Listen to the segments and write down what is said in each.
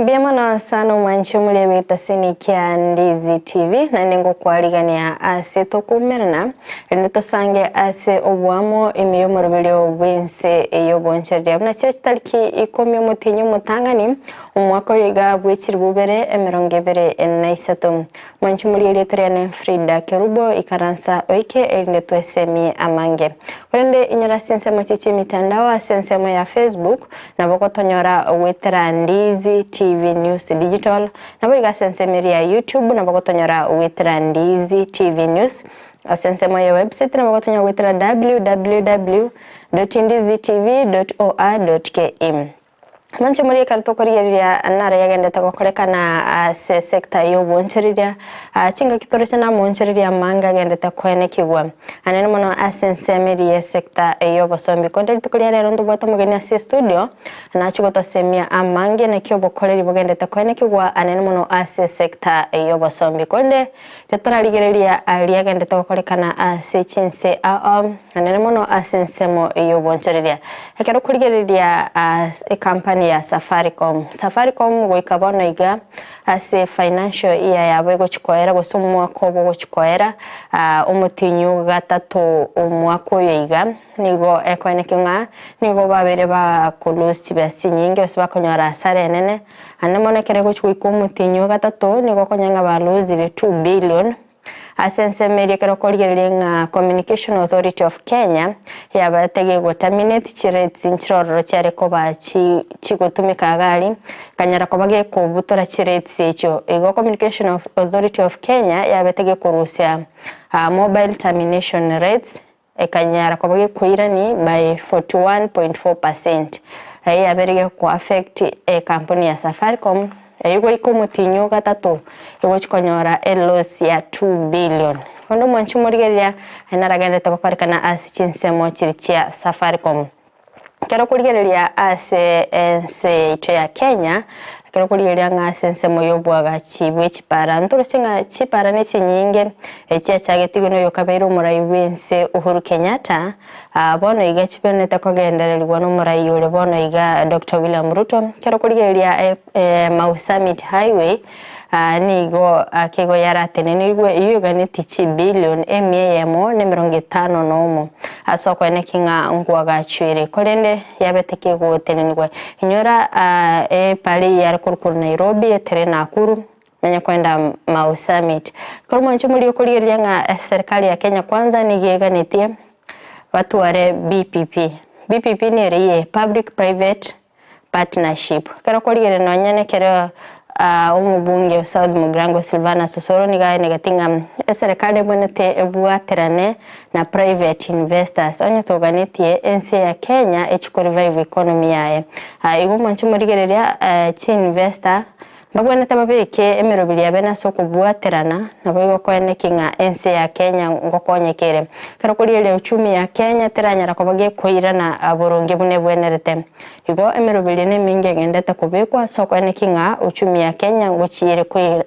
Mbuya mono sana omwanchi omoremi egetaseni kia Ndizi TV naende ngokwarigania ase tokoumerana erinde tosange ase oboamo ime y'omoroberio bw'ense ey'obonchoreria buna chire chitariki ikomi omotienyi omotang'ani omwaka oyo iga bw'echiribu ibere emerongo ebere na isato. Mwanchi omoria erieta riane Frida Kerubo ikaransa oike erinde twesemie amange. Korende inyora ase ensemo chie chi'emitandao ase ensemo ya Facebook Nabo gotonyora goetera Ndizi TV News Digital, naboigo ase ensemo eria ya YouTube nabo gotonyora goetera Ndizi TV News, ase ensemo ya website nabo gotonyora goetera www.ndizitv.or.ke. Manche moria ekero tokorigereria naro yagendete gokorekana ase sector y'obonchoreria, chingaki toroche namonchoreria amange agendete koenekigwa. Anene mono ase ensemo eria y'esector y'obosombi. Korende rituko ria rero ntobwate omogeni ase estudio, nachie gotosemia amange naki obokoreri bogendete koenekigwa anene mono ase esector y'obosombi. Korende titorarigereria aria agendete gokorekana ase chinse ao anene mono ase ensemo y'obonchoreria. Ekero okorigereria ecompany ya Safaricom, Safaricom goika bono iga Ase financial year yabo egochi koera gose omwaka obo ogochi koera, omotienyi o gatato omwaka oyo iga, nigo ekoenekio ng'a nigo babere bako lose chibesa chinyinge gose bakonyora hasara enene, naende mono ekero egochi goika omotienyi o gatato nigo okonyora ng'a ba losire 2 billion. Ase ensemo eria ekero okorigereria ng'a Communication Authority of Kenya yabaete gegoterminate chirates nchirororo chiare koba chi chigotumeka iga aria, ekanyara koba gekobutora chirates echio. Igo Communication of Authority of Kenya yabete gekorusia mobile termination rates ekanyara koba gekoirani by 41.4 percent. Eyio yabere gekoa affect ekampuni ya Safaricom, eyio goika omotienyi o gatato egochi konyora e loss ya 2 billion. Onde omwanchi omorigereria aye naragenderete gokorekana ase chinsemo chiria chia Safaricom. Ekero okorigereria ase ense yaito ya Kenya, ekero okorigereria ng'a ase ensemo y'oboagachi bwe chipara, ntoroche ng'a chipara ne chinyinge echiachagetigwe na oyokabeire omorai bw'ense Uhuru Kenyatta, bono iga chibenerete kogendererigwa na omorai ore bono iga Doctor William Ruto. Ekero okorigereria Mau Summit Highway, Nigo ake igo yaratenenirwe eyio eganetie chibilioni emia eyemo na emerongo etano nomo, ase okoeneki ng'a nkwagachwire, korende yabete kegotenenigwa. Inyora epara eyio yare korwa korwa Nairobi etere Nakuru, manya koenda Mau Summit. Ekero mwanche moria okorigereria ng'a eserikari ya Kenya Kwanza nigo eganetie batware BPP. BPP nere ye Public Private Partnership. Ekero okorigereria nonya nekero omobunge o South Mugirango Silvanus Osoro nigo aenegeti ng'a eserekari ebwenerete ebwaterane na private investors onye toganetie ense ya Kenya echi ko revive economy yaye. Igo mwanche morigereria chi investor Mbagwenerete babeke emeroberi y'abene ase okobwaterana, naboigo koeneki ng'a ense ya Kenya ngokonyeka ere. Ekero korigereria uchumi ya Kenya teranyara koba gekoirana boronge buna ebwenerete. Igo emeroberi ene eminge egendete kobekwa ase okoeneki ng'a uchumi ya Kenya ngochia ere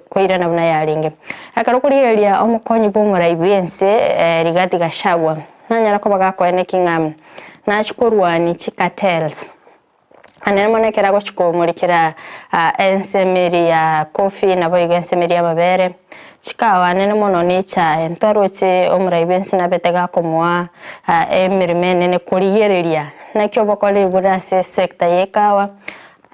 koirana buna yarenge. Ekero korigereria omokonyi bw'omorai bw'ense Rigathi Gachagua nanyara koba gakoeneki ng'a nachia korwania chicartels. Naende mono ekero agochia komorikera ensemo eria ya coffee naboigo ensemo eria y'amabere, chikawa nene mono na echae. Ntwaroche omorai bw'ense nabete gakomoa emeremo enene korigereria naki obokoreri bore ase esector ya ekawa,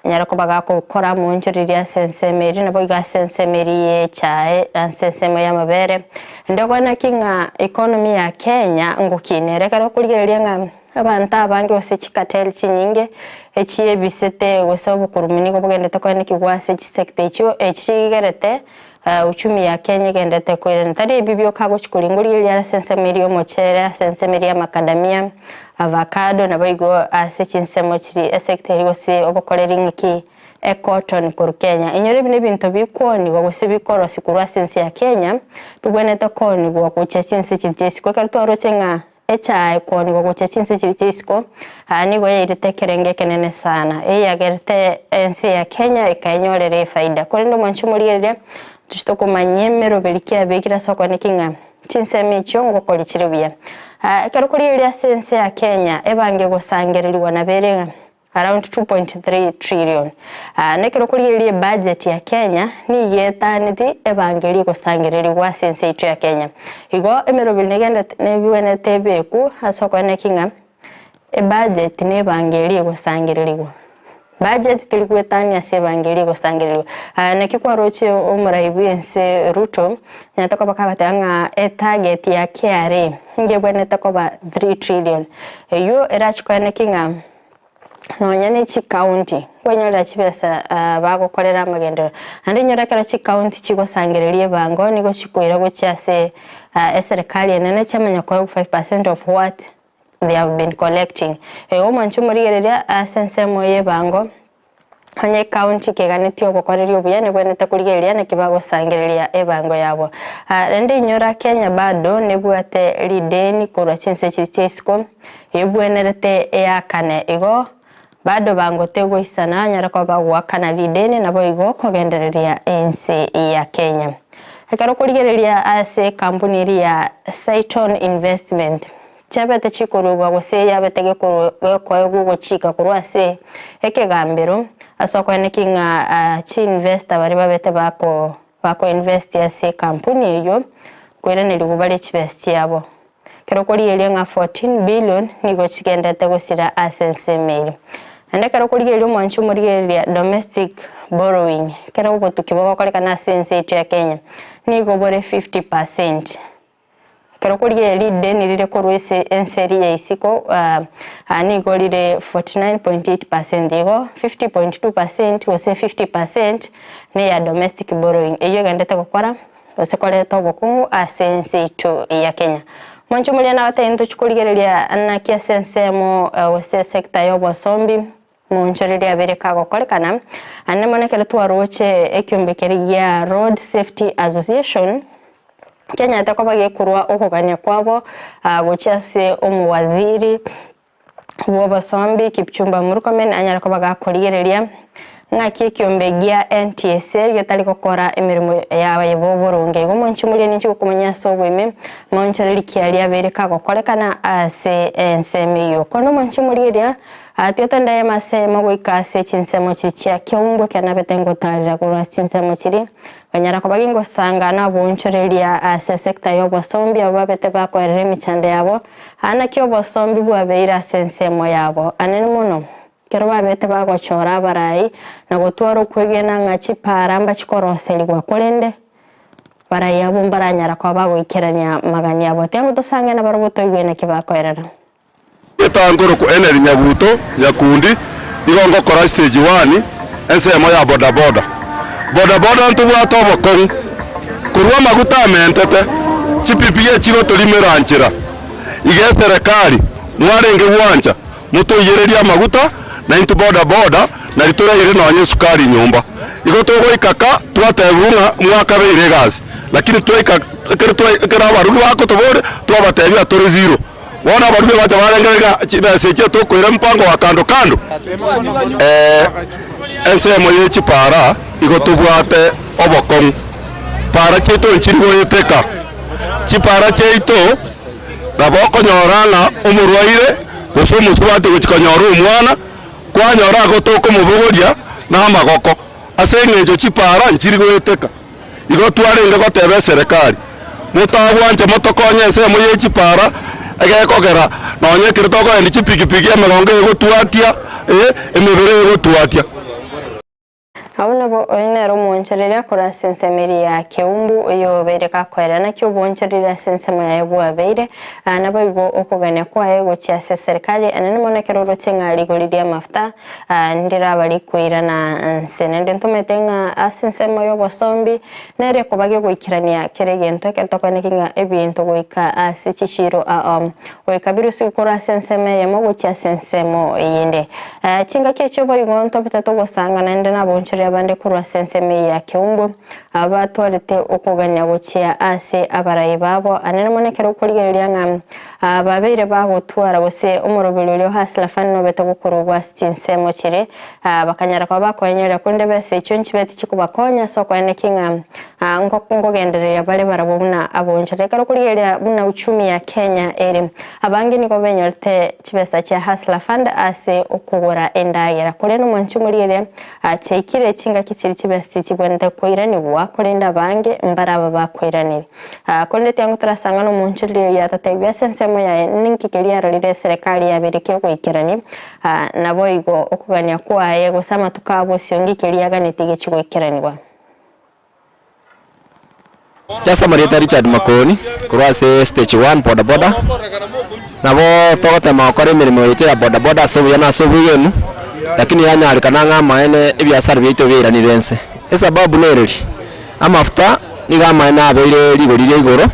anyare koba gakokora amoonchoreria ase ensemo eria naboigo ase ensemo eria ya echae, ase ensemo y'amabere. Naende okore naki ng'a economy ya Kenya ngokina ere ekero okorigereria ng'a. Abanto abange gose chicartel chinyinge echiebisete gose obokurumu nigo bogendete koenekigwa ase chisector echio echi chigerete uchumi ya Kenya egenderete koirana. Tari ebi bioka agochi koringoria erio ase ensemo eria y'omochere, ase ensemo eria y'amakadamia, avacado naboigo ase chinsemo chiria esector eria gose obokoreri ng'aki ecotton korwa Kenya. Inyora ebi nebinto bikoonigwa gose bikorosia korwa ase ense ya Kenya bibwenerete koonigwa gochia chinse chiria chia isiko. Ekero twaroche ng'a Echae koonigwa gochia chinse chiria chia isiko, aa nigo yairete ekerengo ekenene sana, eyagerete ense ya Kenya ekaenyorera efaida. Korende omwanchi omorigereria, tochia tokomanya emeroberi ki abekire ase okoeneki ng'a chinsemo echio ngokori chire buya. Aa ekero okorigereria ase ense ya Kenya, ebange egosangereriwa nabo ere ng'a. Around 2.3 trillion. Nekero okorigereria ebudget ya Kenya nigo etaneti ebango eria egosangererigwa ase ense yaito ya Kenya. Igo emeroberi negenderete nebwenerete ebekwe ase okoeneki ng'a ebudget na ebango eria egosangererigwa. Budget teri goetania ase ebango eria egosangererigwa. Naki kwaroche omorai bwa ense Ruto, nyarete koba kagoteba ng'a etarget ya KRA nigo ebwenerete koba 3 trillion. Eywo erachi koeneki ng'a nonya ne chikaunti nkwenyorera chibesa bagokorera amagenderero. Naende inyora ekero chikaunti chigosangereria ebango nigo chikoira gochia ase eserekari enene chiamanya koegwa 5% of what they have been collecting. Igo omwanchi omorigereria ase ensemo y'ebango onye ekaunti keganetie obokoreri obuya nebwenerete korigereria naki bagosangereria ebango yabo. Rende inyora Kenya bado nebwate rideni korwa chinse chiria chia isiko ebwenerete eakane igo bado bango tegoisana anyare koba goakana rideni naboigo kogendereria ense ya Kenya. Ekero okorigereria ase ekampuni eria ya Cytonn Investment Chiabete chikorugwa gose yabete gekoegwa ogochika korwa ase ekegambero, ase okoeneki ng'a chiinvesta baria babete bako bakoinvesti ase ekampuni eyio nkoiranerigwa bare chibesa chiabo. Ekero okorigereria ng'a 14 billion nigo chigendete gosira ase ensemo eyio. Naende ekero okorigereria omwanchi omorigereria domestic borrowing, ekero obotuki bogokorekana ase ense yaito ya Kenya, nigo bore 50 percent. Ekero okorigereria rideni rire korwa ase ense eria ya isiko nigo rire 49.8 percent, igo 50.2 percent gose 50 percent neya domestic borrowing eyio egenderete gokora gose koreta obokong'u ase ense yaito ya Kenya. Mwanche omoria nabatebie ntochi korigereria naki ase ensemo gose esector ya obosombi Monchoreria abere kagokorekana, Naende mono ekero twaroche ekiombe keria gia Road Safety Association kianyarete koba gekorwa okogania kwabo gochia ase omowaziri bw'obosombi Kipchumba Murkomen anyare koba gakorigereria ng'aki ekiombe gia NTSA getari gokora emeremo yaye boboronge. Igo mwanche moria ninche gokomanya ase oboime monchoreri kiaria abere kagokorekana ase ensemo eyio. Korende omwanche morigereria Tiga twendaye amasemo goika ase chinsemo chiria chia keumbu ekero nabete ngotarera korwa ase chinsemo chiria, nkanyara koba gingosanga naboonchoreria ase esecta y'obosombi abwo babete bakoerera emechando yabo, aa naki obosombi bwabeire ase ensemo yabo anene mono, ekero babete bagochora abarai na gotwara okwegena ng'a chipaara mbachikoroserigwa, korende barai abwo mbaranyara koba bagoikerania amagani abo. Tiga ngotosange nabarobwo toigwe naki bakoerera. Etangoroku Henry Nyabuto Nyakundi igo ngokora stage one ensemo ya bodaboda. Bodaboda ntobwate obokong'u korwa amaguta amentete chipipigi echigotorimera nchera iga eserekari mwarenge gwancha motoiyererie amaguta naintwe bodaboda nari toraire nonye esukari nyomba. Igo togoika ka twatebiwa ng'a mwakabeire egasi lakini twaika ekero twa ekero abarugi bakotoboria twabatebia tore zero. Bono abarugi bacha barengereria ng'a chibesa echio tokoira mpango wa kando kando. Ensemo ye chipara igo tobwate obokong'u, para chiaito nchiri goeteka, chipara chiaito nabo okonyora ng'a omorwaire gose omosubati ogochia konyora omwana, kwanyora agotokomobogoria na amagoko ase eng'encho chipara nchiri goeteka. Igo twarenge goteba eserekari, Motagwancha motokonye ensemo ye chipara, egekogera nonya ekero tokogendia chipikipiki emegongo egotwatia, eh, emebere egotwatia. Abwo nabo oyo nere omoonchoreria korwa ase ensemo eria ya Keumbu, oyio obeire gakoerera naki oboonchoreria ase ensemo yaye bwabeire, naboigo okogania kwaye gochia ase eserekari enene mono ekero oroche ng'a rigori ri'amafuta Ndiraba rikoirana nse, naende ntomanyete ng'a ase ensemo y'obosombi nere ekoba gegoikerania kera egento ekero tokoeneki ng'a ebinto goika ase chichiiro ao goika birusigwe korwa ase ensemo eyemo gochia ase ensemo eyende. Chingaki echio boigo ntobete togosanga naende naboonchoreria. Abonchoreria bande korwa ase ensemo eye ya Keumbu batwarete okogania gochia ase abarai babo anene mono ekero okorigereria ng'a babeire bagotwara gose omoroberi oria o Hustler Fund nobete gokorogwa ase chinsemo chiria bakanyara koba bakoenyoria korende besa echio nchibeti chikobakonya ase okoeneki ng'a nkogendereria bare barabwo buna abonchoreria. Ekero okorigereria buna uchumi ya Kenya ere abange nigo benyorete chibesa chia Hustler Fund ase okogora endagera. Korende omwanchi omorigereria chiaikire chingaki chiria chibesa tichibwenerete koiranigwa korende abange mbaraba bakoiraniri. Korende tiango torasang'ane omonchoreria oyio atatebia ase ensemo yaye ninki keria arorire eserekari yabeire kegoikerania, naboigo okogania kwaye gose amatuko a bosio nki keria aganetie gechie goikeranigwa. Ase amarieta Richard Makoni, korwa ase stage one boda boda, nabo togotema gokora emeremo yaito ya boda boda ase obuya na ase obwegenu, lakini yanyarekana ng'a amaene ebiasara biaito biairanire ense. Esababu nereri, amafuta nigo amaene abeire rigori ria igoro,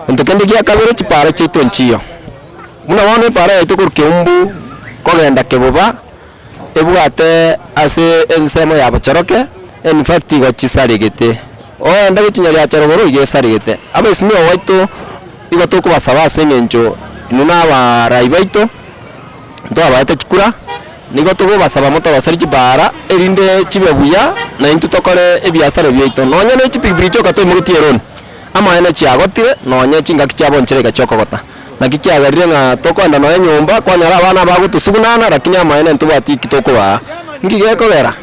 gento kende gia kabere chipara chiaito nchiyo. Buna bono epara yaito korwa Keumbu kogenda Kebuba. Ebwate ase ensemo ya bochoroke, in fact igo chisaregete. Ogende gochinya riachora igoro igo esaregete. Abaisimi baito igo tokobasaba ase eng'encho inwe na abarai baito, ntwabaete chikura, nigo tokobasaba motoroserie chibaara erinde chibe buya na intwe tokore ebiasara biaito. Nonye ne chipikipiki chioka toimogetie eroni, amaene chiagotire nonye chingaki chia bonchera iga chiokogota. Naki kiagerire ng'a tokoenda nonya nyomba kwanyora abana bagotosugunana, lakini amaene ntobwati ki tokobaa. Nki gekogera?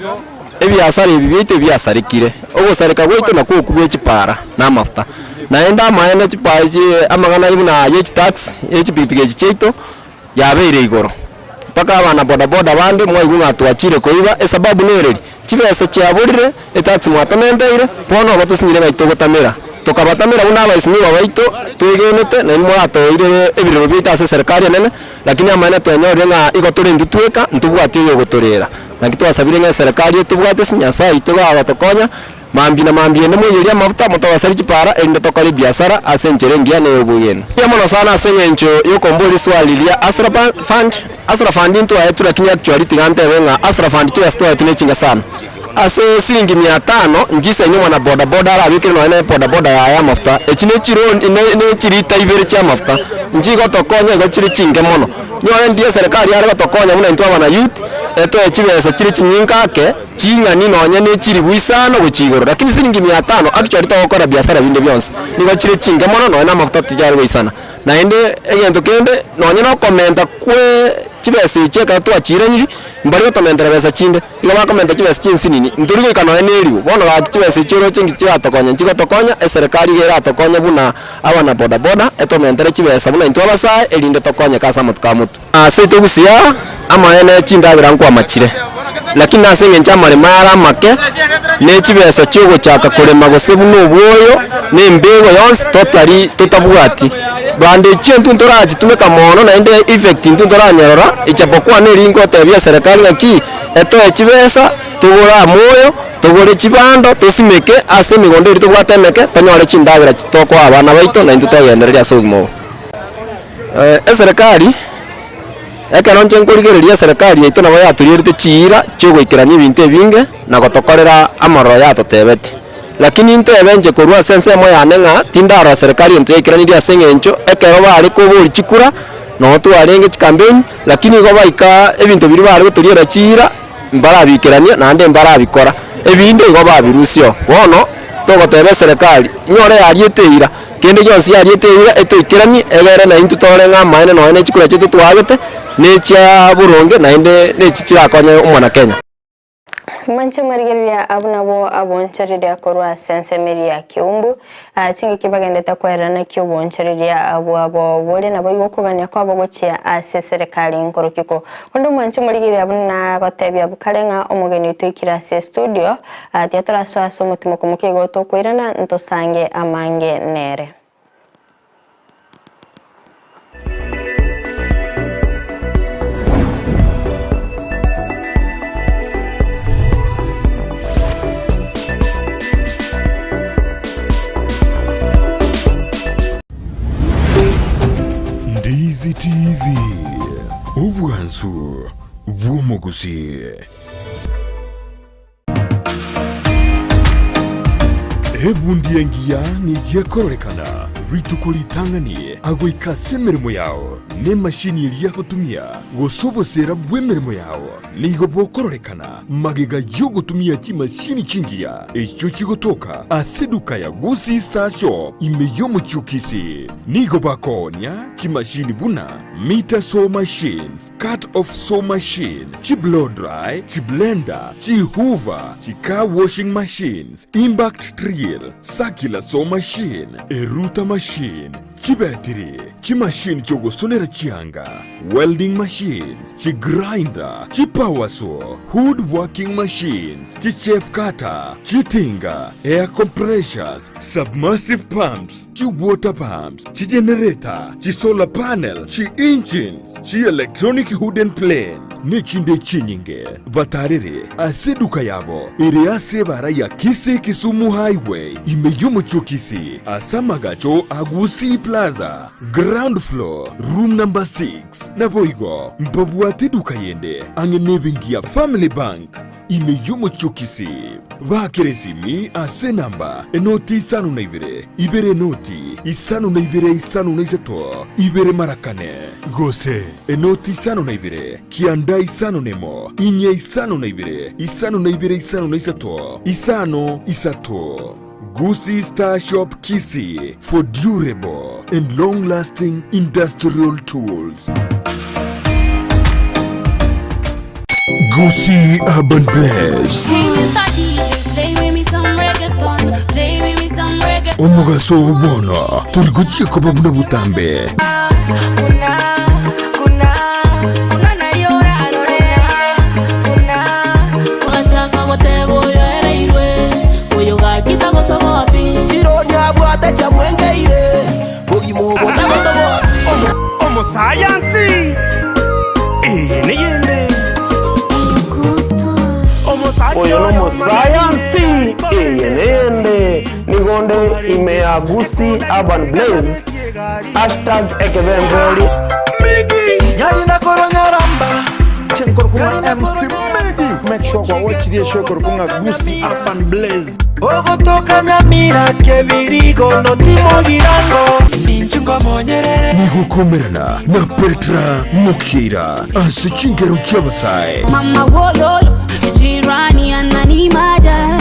Ebiasara ebi biaito ebiasarekire, ogosareka gwaito nakwo okwo gwe chipara na amafuta. Naende amaene chipara echi amang'ana buna ye chitaxi, ye chipikipiki echi chiaito, yabeire igoro. Mpaka abana bodaboda bande mwaigwa ng'a twachire koiba, esababu nereri, chibesa chiaborire, etaxi mwatomenteire, bono obo tosinyire ng'ai togotamera. Tokabatamera buna abaisimiwa baito twegenete, nainwe moratoirere ebirero biaito ase eserekari enene, lakini amaene twenyorire ng'a igo tore intwe tweka, ntobwati oyogotorera. Naki twasabire ng'a eserekari etobwate ase Nyasaye oito gagotokonya, Mambia na mambia ende moiyerie amafuta, motogoserie chipara, erinde tokore ebiasara ase enchera engiya na ey'obwegeni. Mbuya mono sana ase eng'encho y'okomboria riswali riria Hustler Fund. Hustler Fund ntwaetwe lakini actually tiga ntebe ng'a Hustler Fund chibesa twaetwe nechinga sana. Ase siringi mia tano nchisaini omwana boda boda arabekere nonya ne boda boda yaye amafuta. Echi ne chironi ne ne chilita ibere chi'amafuta. Nchigotokonya igo chire chinke mono. Nyore ndiyo eserekari yare gotokonya buna intwe abana youth, etoe chibesa chire chinyinga ake. Ching'ani nonya ne chilifu isano gochia igoro, lakini siringi mia tano actually togokora biasara binde bionsi, nigo chire chinke mono nonya na amafuta tichare goisana. Naende egento kende nonya na okomenta kwe chibesa echi ekero twachiiraniri, mbari gotomentera besa chinde, igo bakomenta chibesa chinsinini, ntori goika nonya na eribu. Bono gaki chibesa echi oroche nki chiratokonye, nchigotokonya, eserekari iga eratokonye buna abana bodaboda, etomentere chibesa buna intwe abasae, erinde tokonyeke ase amatuko a motwe. Ase togusia amaene chindagera nkwamachire, lakini ase engencho amaremo are amake, ne chibesa chi'ogochaka korema gose buna obwoyo, na embego yonsi totari totabwati. Bande echio intwe ntorachitumeka mono naende effect intwe ntoranyerora, ijapokuwa neri ngotebia eserekari ng'aki, etoe chibesa togore amoyo, togore chibando, tosimeke ase emegondo eria tobwate emeke, tonyore chindagera chitokoa abana baito naintwe togendereria ase obogima obo. Eserekari, ekero inche nkorigereria eserekari yaito nabo yatorierete chiira chiogoikerania ebinto ebinge na gotokorera amaroro yatotebetie. Lakini ntebe inche korwa ase ensemo yane ng'a tindarora serikali ento yaikeranirie ase eng'encho ekero bare koboria chikura, noo twarenge chikampeni, lakini igo baika ebinto biria bare gotoriera chiira mbarabikerania naende mbarabikora, ebinde igo babirusia oo. Bono, togoteba eserekari, inyore yariete eira. Kende gionsi yariete eira etoikeranie, egere naintwe torore ng'a amaene nonya ne chikura chiaito twaagete, nechia boronge naende nechi chirakonye omwana-Kenya. Manche mwarigereria abwo nabwo abonchoreria korwa ase ensemo eria ya Keumbu, chingaki bagendete kwerera naki obonchoreria bwabo bore naboigo okogania kwabo gochia ase eserekari nkorokiko. Onde omwanche omorigereria buna nagotebia abwo kare ng'a omogeni oito oikire ase estudio, Tiga torasoe ase omotimoko moke igo tokoirana ntosange amange nere. Ndizi TV, obwansu bw'omogusii. Ebundi engiya nigo ekororekana rituko ritang'ani agoika ase emeremo yao, na emashini eria agotumia, gose oboseera bw'emeremo yao nigo bokororekana magega y'ogotumia chimashini chingiya echio chigotoka ase eduka ya Gusii Star Shop ime y'omochie o Kisii. Nigo bakoonia chimashini buna meter saw machines, cut off saw machine, chi blow dry, chi blender, chi hoover, chi car washing machines, impact drill, circular saw machine, eruta machine, chibetiri, chimashini chi'ogosonera chianga, welding machines, chigrinder, chipower saw, wood working machines, chichaff cutter, chitinga, air compressors, submersive pumps, chi-water pumps, chi-generator, chi-solar panel, chi-engines, chi-electronic wooden plane, nechinde chinyinge. Batarere ase eduka yabo ere ase ebara ya Kisii Kisumu Highway ime y'omochie o Kisii ase amagacho a Gusii Plaza, ground floor, room number 6. Naboigo mbabwate eduka yende ang'e nebenki ya Family Bank ime y'omochie o Kisii. Baakere esimi ase enamba enoti isano na ibere, ibere enoti isano na ibere isano na isato, ibere mara kane, gose enoti isano na ibere, kianda isano nemo, inye isano na ibere, isano na ibere isano na isato, isano isato. Gusii Star Shop Kisii for durable and long lasting industrial tools. Gusii Urban Blaze. Hey, Mr. DJ, play with me some reggaeton. Play with me some reggaeton. Omogaso oo bono tori gochia koba buna botambe. Ogachaka goteba oyo ereirwe, oyo gaki tagotoboa pi. Rirorio abwate chiamwengeire, bogima obo tagotoboa pi. Omosayansi eye neyende. Oyo nomosayansi eye neyende nigonde ime ya Gusii Urban Blaze hashtag ekebemberi. Nyarina koronyaramba Chenkorokung'a MC Medi. Make sure kwa watch the show korokung'a Gusii Urban Blaze. Ogotoka Nyamira kebirigo notimogirango. Nigokomerana na Petra Mukira ase chingero chi'abasae. Mama wololo, jirani ananimada,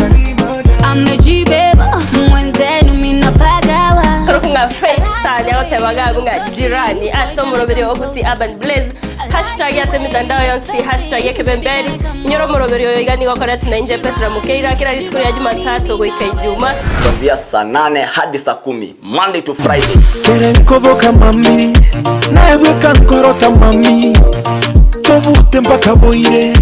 amejibeba mwenzenu minapagawa. Nga Faith Star nyagotebaga nga jirani ase omoroberi o Gusii Urban Blaze hashtag ase emitandao yonsi pi hashtag ekebemberi inyore omoroberi oyo iga nigo okoreti nainche Petra Mukeira kera rituko ria Jumatatu goika Ijumaa kuanzia saa 8 hadi saa 10 Monday to Friday. Kere nkoboka mami, naebweka nkorota mami, tobute mpaka boire,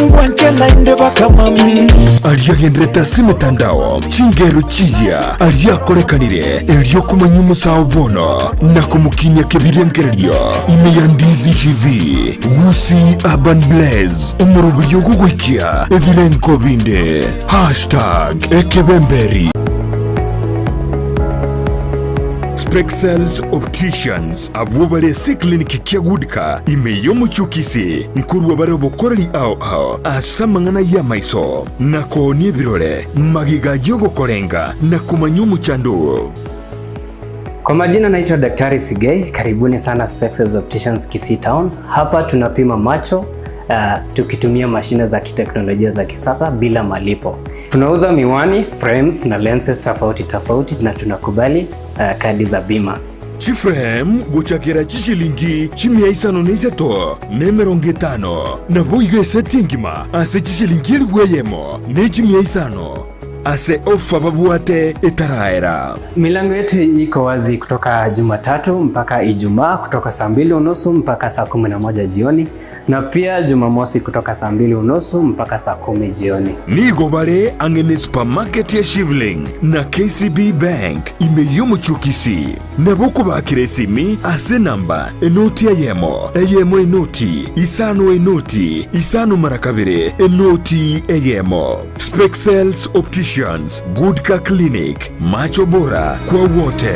ngwanche nainde baka mami. Ariagenderete ase emetandao chingero chiya ariakorekanire erio komanya omosaao bono na komokinia kebirengererio ime ya Ndizi TV Gusii Urban Blaze omoroberio ogogoikia ebirengo binde hashtag ekebemberi. Spexels Opticians abwo bare ase eclinic kia Goodcar ime y'omochie o Kisii nkorwa bare obokoreri ao ao ase amang'ana y'amaiso na koonia ebirore magega y'ogokorenga na komanya omochando oo. Kwa majina naitwa Daktari Sigei, karibuni sana Spexels Opticians Kisii Town. Hapa tunapima macho tukitumia mashine za kiteknolojia za kisasa bila malipo. Tunauza miwani, frames na lenses tofauti tofauti na tunakubali kadi za bima. Chiframe gochakera chishilingi chimia isano na isato na emerongo etano nabo igo eseti engima ase chishilingi elifu eyemo na echimia isano ase ofa babwate etaraera. Milango yetu iko wazi kutoka Jumatatu mpaka Ijumaa kutoka saa 2:30 mpaka saa 11 jioni na pia Jumamosi kutoka saa 2:30 mpaka saa 10 jioni. Nigo bare ang'e ne supermarket ya Shivling na KCB Bank ime y'omochie o Kisii. Nabo okobakera esimi ase enamba enoti eyemo eyemo enoti isano enoti isano mara kabere enoti eyemo. Spexels Opticians, Goodcar Clinic, macho bora kwa wote.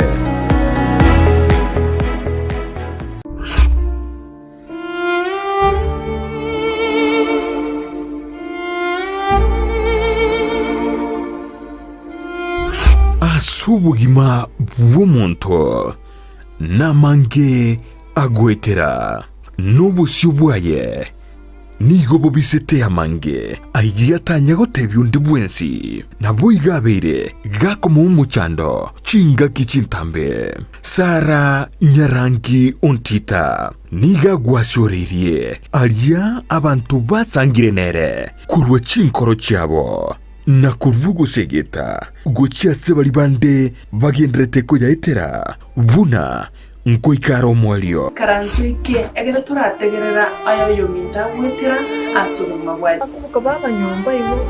Ase obogima bw'omonto namange agoetera, na obosio bwaye nigo bobisete amange ayio atanya gotebia onde bwensi. Naboigo abeire gakomoa omochando chingaki chintambe. Sara Nyarangi Ontita nigo agwasioreirie aria abanto basangire nere korwa chinkoro chiabo. Na korwa ogosegeta gochia ase baria bande bagendererete koyaetera, buna nkoika are omoerio. Ikaranso eke, ekero torategerera aya oyominto agwetera ase obogima bwaye. Bakoboka baba nyomba igo.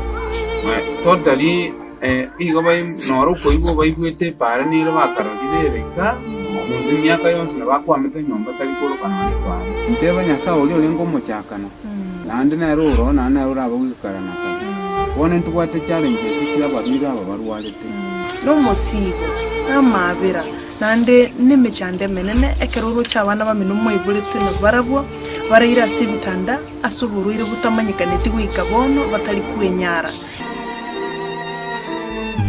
Totally igo noro okoigwa baigwete epaara nere bakarorire ere iga, monto emiaka yonsi nabo akwamete nyomba tari koroka nonya epaara. Nteba Nyasae oria orenge omochakano, naende nere oro, naende nere orabe goika kare na kare. Bono ntobwate challenges chi'abarwaire aba barwarete. Nomosiibo, namaabera, naende nemechando emenene, ekero oroche abana bamino moiboretwe nabarabwo, baraire ase ebitanda ase oborwaire botamanyekaneti goika bono, batari kwenyara.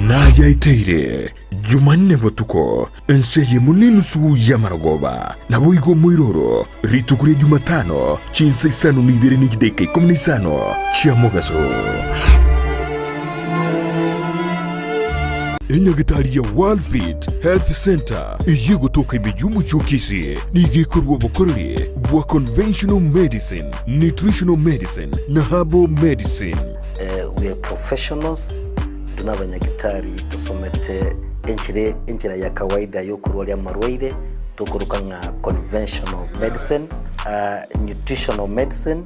Nayaeteire Jumanne botuko, ense eyemo nenusu y'amarogoba, naboigo omoiroro, rituko ria Jumatano, chinsa isano na ibere ne chidaeka ikomi na isano chia mogaso. Enyagetari ya Worldfit Health Centre eyio egotoka ime y'omochie o Kisii nigo ekorua obokoreri bwa conventional medicine, nutritional medicine na herbal medicine. We are professionals, intwe nabanyagitari tosomete enchera enchera ya kawaida yokorwaria amarwaire tokoroka ng'a conventional medicine, nutritional medicine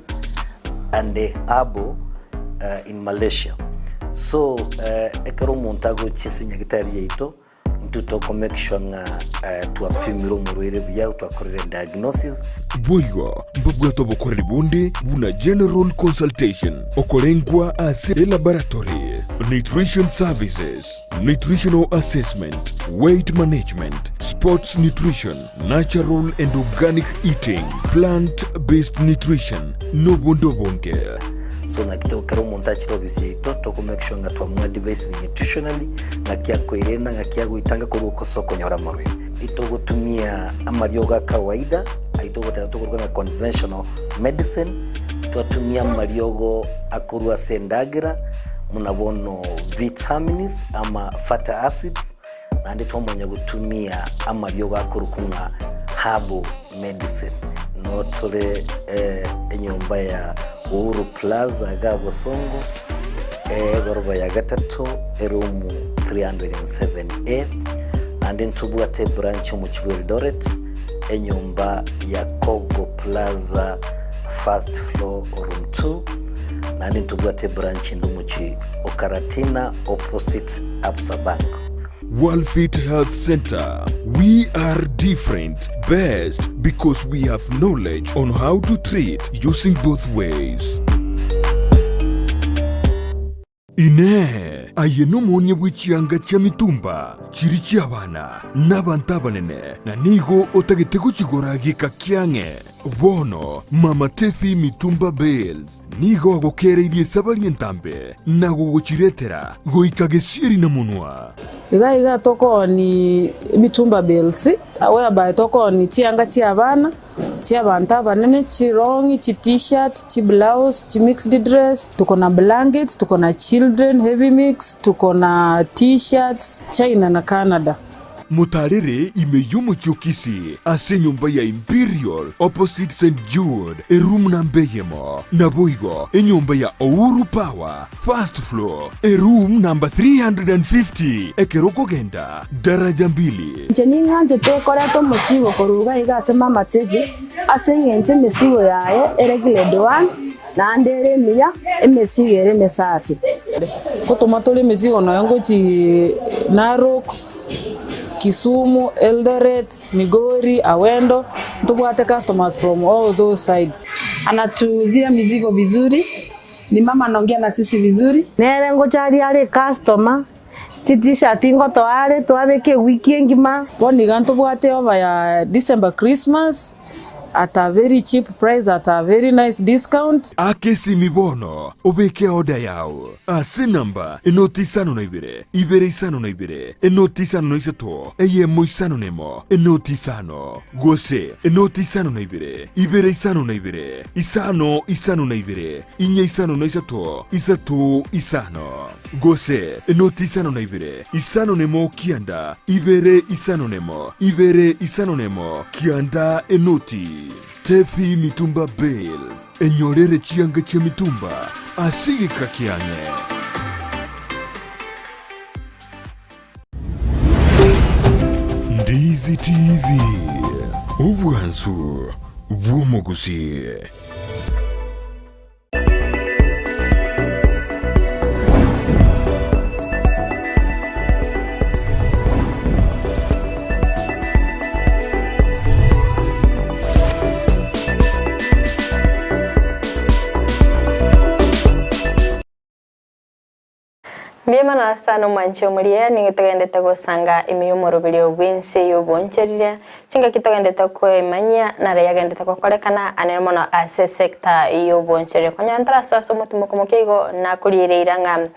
and herbal in Malaysia. So ekero omonto agochia ase enyagitari yaito, Intwe toko make sure ng'a twapimire omorwaire buya, twakorire diagnosis. Boigo mbabwate obokoreri bonde buna general consultation, okorengwa ase elaboratory, nutrition services, nutritional assessment, weight management, sports nutrition, natural and organic eating, plant based nutrition, nobonde obonge. So naki to ekero omonto achire ofisi yaito, toko make sure ng'a twamoadvisire nutritionally, ng'aki akoirena, ng'aki agoitanga korwa ase okonyora amarwaire. Itogotumia amariogo a kawaida, ayio togoteba tokoruga ng'a conventional medicine, twatumia amariogo akorwa ase endagera, buna bono vitamins ama fatty acids, Naende twamanya gotumia amariogo akorokwa ng'a herbal medicine. Noo tore enyomba ya Uhuru Plaza igaa Bosongo, egoroba ya gatato, eroom 307A. Naende ntobwate ebranch omochie bwa Eldoret, enyomba ya Kogo Plaza first floor room 2. Naende ntobwate ebranch ende omochie o Karatina opposite Absa Bank. Worldfit Health Centre, We are different, best because we have knowledge on how to treat using both ways. Inee! Aye nomoonia bwe chianga chia mitumba chiri chi'abana na abanto abanene, na nigo otagete gochigora geka kiang'e? Bono Mama Tefi Mitumba Bales Nigo agokereirie esabari entambe na gogochiretera goika gesieri na monwa. Iga iga tokooni emitumba bales, whereby tokooni chianga chia abana, chia abanto abanene, chirong'i, chi t-shirt, chi blouse, chi mixed dress, tuko na blankets, tuko na children heavy mix, tuko na t-shirts, China na Canada. Motaarere ime y'omochie o Kisii ase enyomba ya Imperial opposite St Jude eroom namba eyemo, naboigo enyomba ya Ouru Power first floor eroom namba 350 ekero okogenda daraja mbili. Inche ning'anchete koreta omosigo korwa iga iga ase mama Teddy, ase eng'encho emesigo yaye ere grade one, naende ere emiya, emesigo ere emesafi. Ngotoma tore emesigo nonya ngochii Narok, Kisumu, Eldoret, Migori, Awendo, ntobwate customers from all those sides. Anatuuzia mizigo vizuri, ni mama anaongea na sisi vizuri. Nere ngocharia are ecustomer, chi t-shirt ngotoa are twabeka ewiki engima. Bono iga ntobwate over ya December Christmas. at a very cheap price at a very nice discount. Aka esimi bono obeke order yao ase enamba enoti 52 ibere 52 enoti 53 eyemo 51 enoti 5 gose enoti 52 ibere 52 5 52 4 53 3 5 gose enoti 52 51 9 2 51 2 51 9 enoti. Tethi Mitumba Bales, enyorere chianga chia mitumba ase egeka kiang'e. Ndizi TV, obwansu bw'omogusii. Mbuya mono ase omwanchi omoria, nigo togendete gosanga ime y'omoroberio bw'ense y'obonchoreria, chingaki togendete koemanyia naro yagendete gokorekana anene mono ase sector y'obonchoreria. Konya ntarasoa ase omotimoko moke igo nakoriere eira ng'a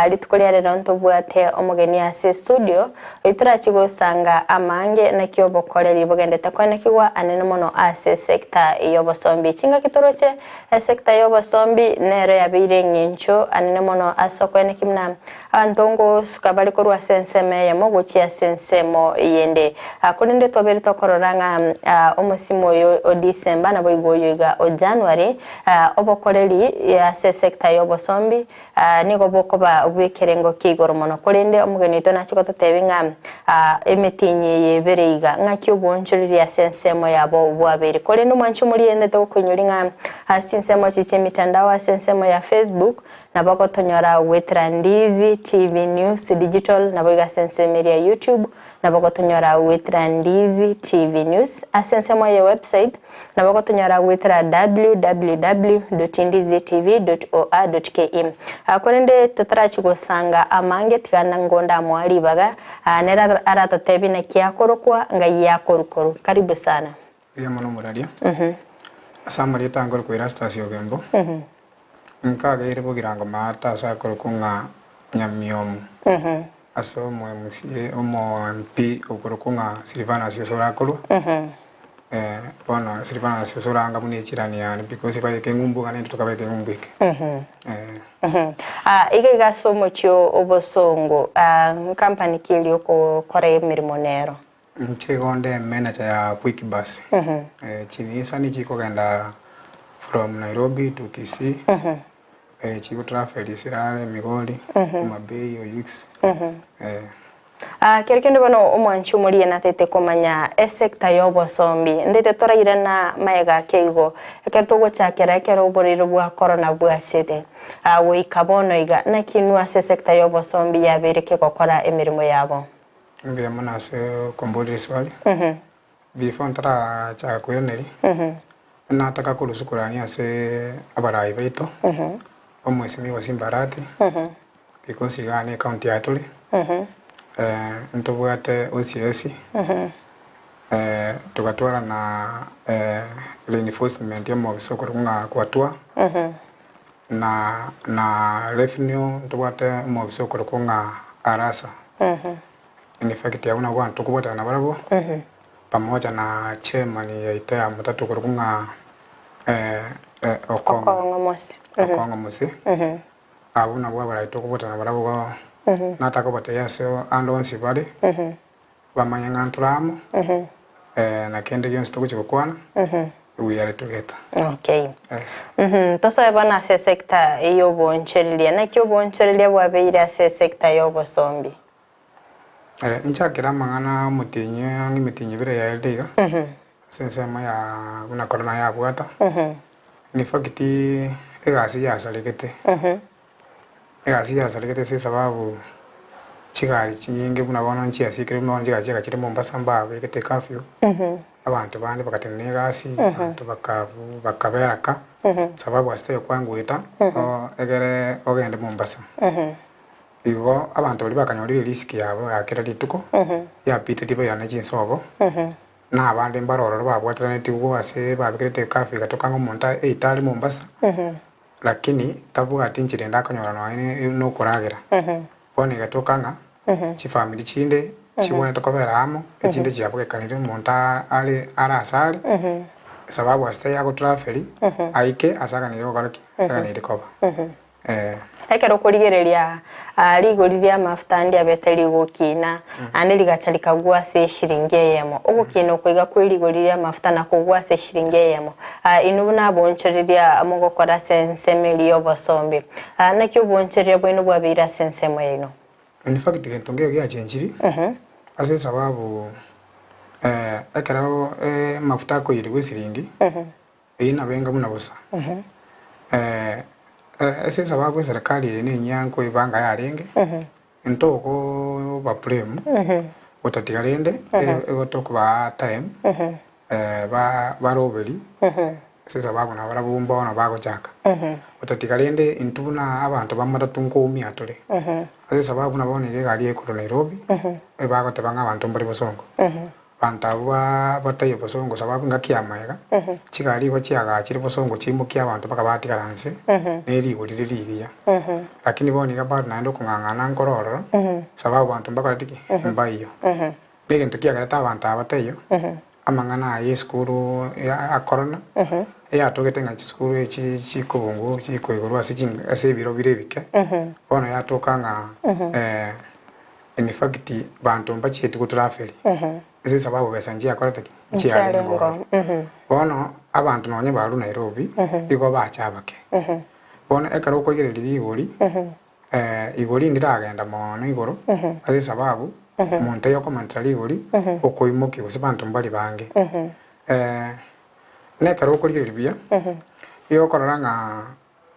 rituko ria rero ntobwate omogeni ase estudio, oyio torachi gosanga amange naki obokoreri bogendete koenekigwa anene mono ase sector y'obosombi. Chingaki toroche Esecta y'obosombi nero yabeire eng'encho anene mono ase okoenekia buna abanto ngosuka bare korwa ase ensemo eyemo gochia ase ensemo eyende. Korende twabeire tokorora ng'a omosimo oyo o December naboigo oyo iga o January, obokoreri ase esecta y'obosombi nigo bokoba bw'ekerengo kia igoro mono. Korende omogeni oito nachie gototebia ng'a emetienyi eye ebere iga, ng'aki obwoonchoreria ase ensemo yabo bwabeire. Korende omwanchi omoriente togokoinyoria ng'a ase chinsemo echi chi'emitandao ase ensemo ya Facebook, nabo ogotonyora goetera Ndizi TV News Digital, naboigo ase ensemo eria ya YouTube, Nabo gotonyora goetera Ndizi TV News ase ensemo ye website, nabo gotonyora goetera www.ndizitv.or.ke. Korende totarachi gosanga amange tiga nigo ndamoa ribaga nere aratotebie naki akorokwa ngai akorukoru. Karibu sana. Mbuya mono omoraria. Ase amarieta ankorokwa Erastus Ogembo, nkageire bogirango maate ase akorokwa ng'a Nyamiomu. Ase omo MCA, omo MP okorokwa ng'a Silvanus Osoro akorwa, bono Silvanus Osoro anga buna echirani yane because bareke eng'umbu iga naintwe tokabeka eng'umbu eke. Iga iga ase omochie o Bosongo, nkampani ki eria okokora emeremo nero? Inche igo nde manager ya Quick Bus. Chinisani chikogenda from Nairobi to Kisii. Chigo travel chirare Migori, Homa Bay, Oyugis. Kero kende bono omwanchi omoria natete komanya esector y'obosombi ndete torairana magega ake igo ekero togochakera ekero oborwaire bwa corona bwachete goika bono iga naki inwe ase esector y'obosombi yabeire kegokora emeremo yabo? Mbuya mono ase okomboria riswali. Before ntarachaka koiraneria, nataka korwa shukurani ase abarai baito, omwesimigwa Simba Arati, because igaa ne ecounty yaye tore, ntobwate OCS, togatwara na reinforcement ya omobisa okorokwa ng'a Kwatua, na na revenue ntobwate omobisa okorokwa ng'a Arasa. In fact abwo nabwo abanto tokobwatana nabarabwo, pamoja na chairman yaito ya Mutatu okorokwa ng'a Okong'o Okong'o Mose. Okong'o Mose, abwo nabwo abarai tokobwatana nabarabwo igo natakobatebia ase ande onsi bare, bamanye ng'a ntore amo, na kende gionsi togochia gokwana, we are together. Okay. Yes. Tosoe bono ase esector y'oboonchoreria. Naki oboonchoreria bwabeire ase esector y'obosombi? Inchakere amang'ana omotienyi ang'e emetienyi ebere yaerire iga, ase ensemo ya buna korona yabwata, in fact egasi yasaregete, egasi yasaregete ase esababu chigari chinyinge buna bono nchiasikire buna bono chigari chiagachire Mombasa mbabegete curfew, abanto bande bagatenena egasi, abanto bakabu bakabera ka, sababu ase taiyo kwangoeta egere ogende Mombasa. Igo abanto baria bakanyorire erisiki yabo ya kera rituko, yabiteti bairane chinsobo. Na abande mbare ororo babwatanetigwe ase babekerete ecurfew egatoka ng'a omonto aite are Mombasa, lakini tabwati enchera ende akonyora nonya na okoragera. Bono egatoka ng'a chifamiri chinde chibwenerete kobera amo, echinde chiabogekanire omonto are are ase are, sababu ase tari agotraferi, aike ase aganeirie gokora ki? Ase aganeirie koba. Eh. Ekero okorigereria rigori ri'amafuta ndiabete rigokina, naende rigacha rikagwa ase eshiringi eyemo. Ogokina oko iga kwe rigori ri'amafuta na kogwa ase eshiringi eyemo. Inwe buna aboonchoreria mogokora ase ensemo eria y'obosombi, naki oboonchoreria bwaino bwabeire ase ensemo yaino? In fact gento nkeiyo giachenchiri, ase esababu ekero amafuta akoiyerigwa esiringi, Eyio nabo enga buna bosa. Ase esababu eserekari eye nenyia nkoebanga yarenge, ntokoba blame, gotatiga rende igo tokobaa time baroberi ase esababu nabo barabwo mbono bagochaka. Gotatiga rende intwe buna abanto ba matatu nkoumia tore, ase esababu buna bono iga egari ekorwa Nairobi, ebagoteba ng'a abanto mbare bosongo. Abanto abwo bataiyo bosongo sababu engaki ya magega, chigari igo chiagachire bosongo chiimokia abanto mpaka batigara nse, ne rigori rire rigiya. Lakini bono iga bado naende okong'ang'ana nkore ororo, sababu abanto mbakoreti ki? Mbaiyo. Na egento kiagerete abanto aba bataiyo, amang'ana aya ya esukuru ya corona, eyatogete ng'a chisukuru echi chikobungu chikoigorwa ase chinga ase ebiro bire ebike, bono yatoka ng'a In fact banto mbachieti gotraferi ase esababu besa nchiakorete ki? Nchiarenge ororo. Bono abanto nonye barure Nairobi igo bacha abake. Bono ekero okorigereria rigori igori ndiragenda mono igoro ase esababu omonto oyo okomentera rigori okoimokia gose banto mbari bange. Na ekero okorigereria buya igo okorora ng'a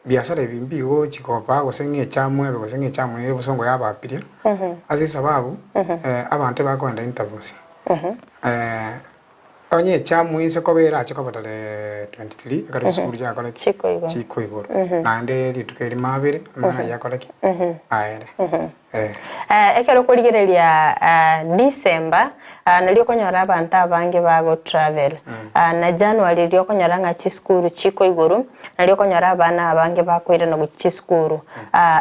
Biasara ebi mbigochi koba gose ng'a echamu ebe gose ng'a echamu ere bosongo y'abapiria, ase esababu abanto ebakoenda interviews. Onye echamu inse koba erache koba tarehe 23 ekero chisukuru chiakora ki? Chikoigorwa. Naende rituko erimo abere amang'ana ayio akore ki? Aere. Ekero okorigereria December nario okonyora abanto abange bago travel na January riria okonyora ng'a chisukuru chikoigorwa nario okonyora abana abange bakoirana gochia chisukuru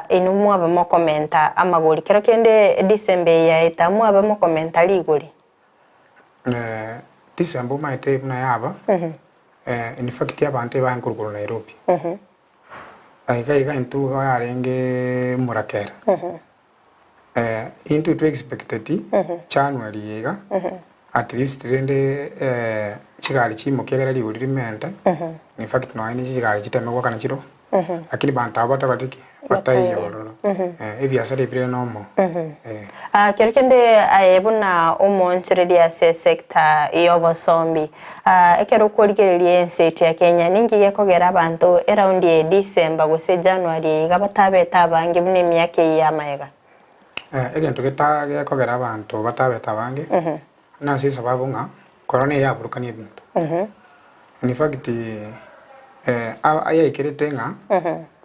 inwe mwabe mokomenta amagori kero kende December eye yaeta mwabe mokomenta rigori? December omanyete buna yaba in fact abanto ebaye nkorwa Nairobi. Aiga iga intwe igo yarenge morakera. Intwe twe expecteti January eye iga at least rende chigari chiimokie ekero rigori rimente, in fact nonya ne chigari chiteme goakana chiroo, lakini banto abwo batakoreti ki? Bataiyo ororo. Ebiasara ebi bire nomo. Kero kende aye buna omoonchoreria ase esecta y'obosombi, Ekero okorigereria ense yaito ya Kenya, ninki gekogera abanto eraundi eye December gose January eye iga batabete abange buna emiaka eyio y'amaega? Egento geta gekogera abanto batabete abange, nase esababu ng'a korona eyaburukania ebinto. In fact, yaikerete ng'a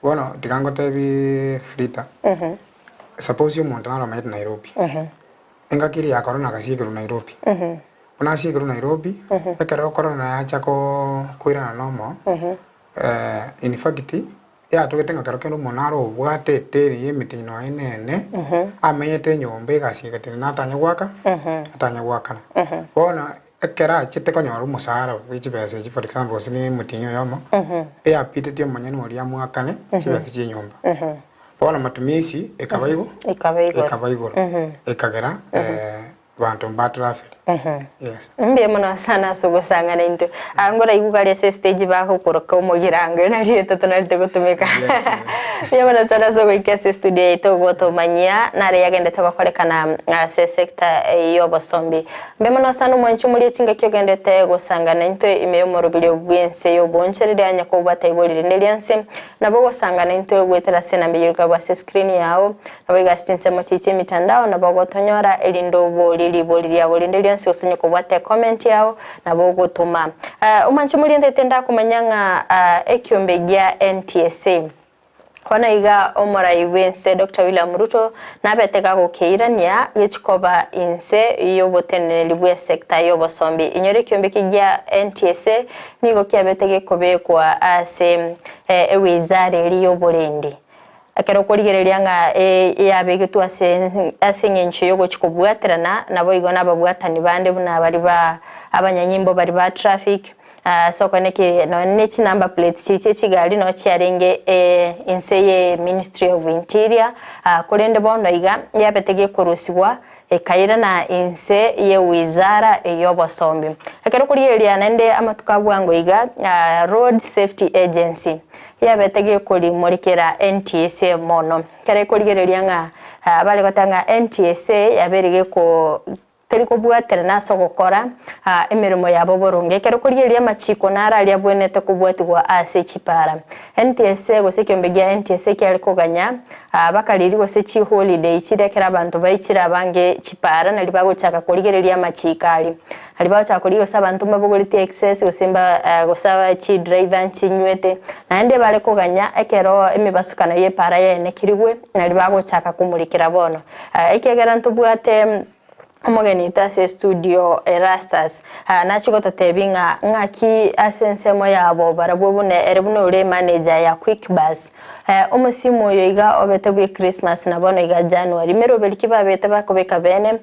bono tiga ngotebi Frida, suppose omonto naro omanyete Nairobi, engaki eria ya korona agasiekerwa Nairobi. Buna asiekirwe Nairobi, ekero korona yacha koirana nomo, in fact, yatogete ng'a kero kende omonto nare obwate eteni ya emetinyino aye nene, amenyete enyomba egasi egatini natanya goaka, atanya goakana. Bono ekero achete konyora omosara bwe chibesa echi for example gose na emotinyi oyomo, eyapiteti omonyene oria amoakane chibesa chia enyomba. Bono matumizi ekaba igo, ekaba igoro, ekagera Banto mbatraferi. Yes. Mbuya mono sana ase ogosang'ana intwe. Ah, ngoraigwe kare ase estage bagokoroka omogirango eri nario rieto tonarete gotumeka. Mbuya mono sana ase ogoika ase estudio yaito gotomanyia nare yagendete gokorekana ase esector y'obosombi. Mbuya mono sana omwanchi omoria chingaki ogendete gosangana intwe ime y'omoroberio bw'ense y'obonchereri anya kobwata ibori rinde rionsi. Nabo ogosangana intwe goetera ase enamba eyio erikabwa ase escreen yao. Naboigo ase chinsemo chiria chi'emitandao nabo ogotonyora, erinde oborie ribori riao rinde rionsi gose onye kobwate ecomment yao nabo ogotoma. Omwanche moria ntaete ndakomanya ng'a ekiombe gia NTSA. Bono iga omorai bw'ense Doctor William Ruto nabete gagokeirania gechikoba inse y'oboteneneri bw'esecta y'obosombi. Inyora ekiombe eke gia NTSA nigo kiabete gekobekwa ase ewizara eria y'oborendi. Ekero okorigereria ng'a yabegetwe ase ase eng'encho y'ogochia kobwaterana naboigo nababwatani bande buna baria ba abanyanyimbo baria ba traffic, Ase okore neki nonya ne chinumber plates chiria chie chigari noo chiarenge inse ye ministry of interior, korende bono iga yabete gekorusigwa ekairana inse ye wizara ey'obosombi. Ekero okorigereria naende amatuko a bwango iga road safety agency yabete gekorimorikera NTSA mono. Ekero ekorigereria ng'a bare goteba ng'a NTSA yabeire geko Teri kobwaterana ase ogokora emeremo yabo boronge. Ekero korigereria amachiko naro aria abwenerete kobwatigwa ase chipara. NTSA gose ekiombe gia NTSA kiare koganya bakariri gose chiholiday chiria ekero abanto baichire abange chipara nario bagochaka korigereria amachiko aria. Nario bagochaka korigia gose abanto mbabogoreti excess gose mba gose chidriver nchinywete. Naende bare koganya ekero emebasukano y'epara yaenekirigwe nario bagochaka komorikera bono. Ekiagera ntobwate omogeni oito ase estudio Erastus, nachie gototebia ng'a ng'aki ase ensemo yabo barabwo buna ere buna ore emanager ya Quick Bus. Omosimu oyo iga obete bwe Christmas na bono iga January. Meroberi ki babete bakobeka bene,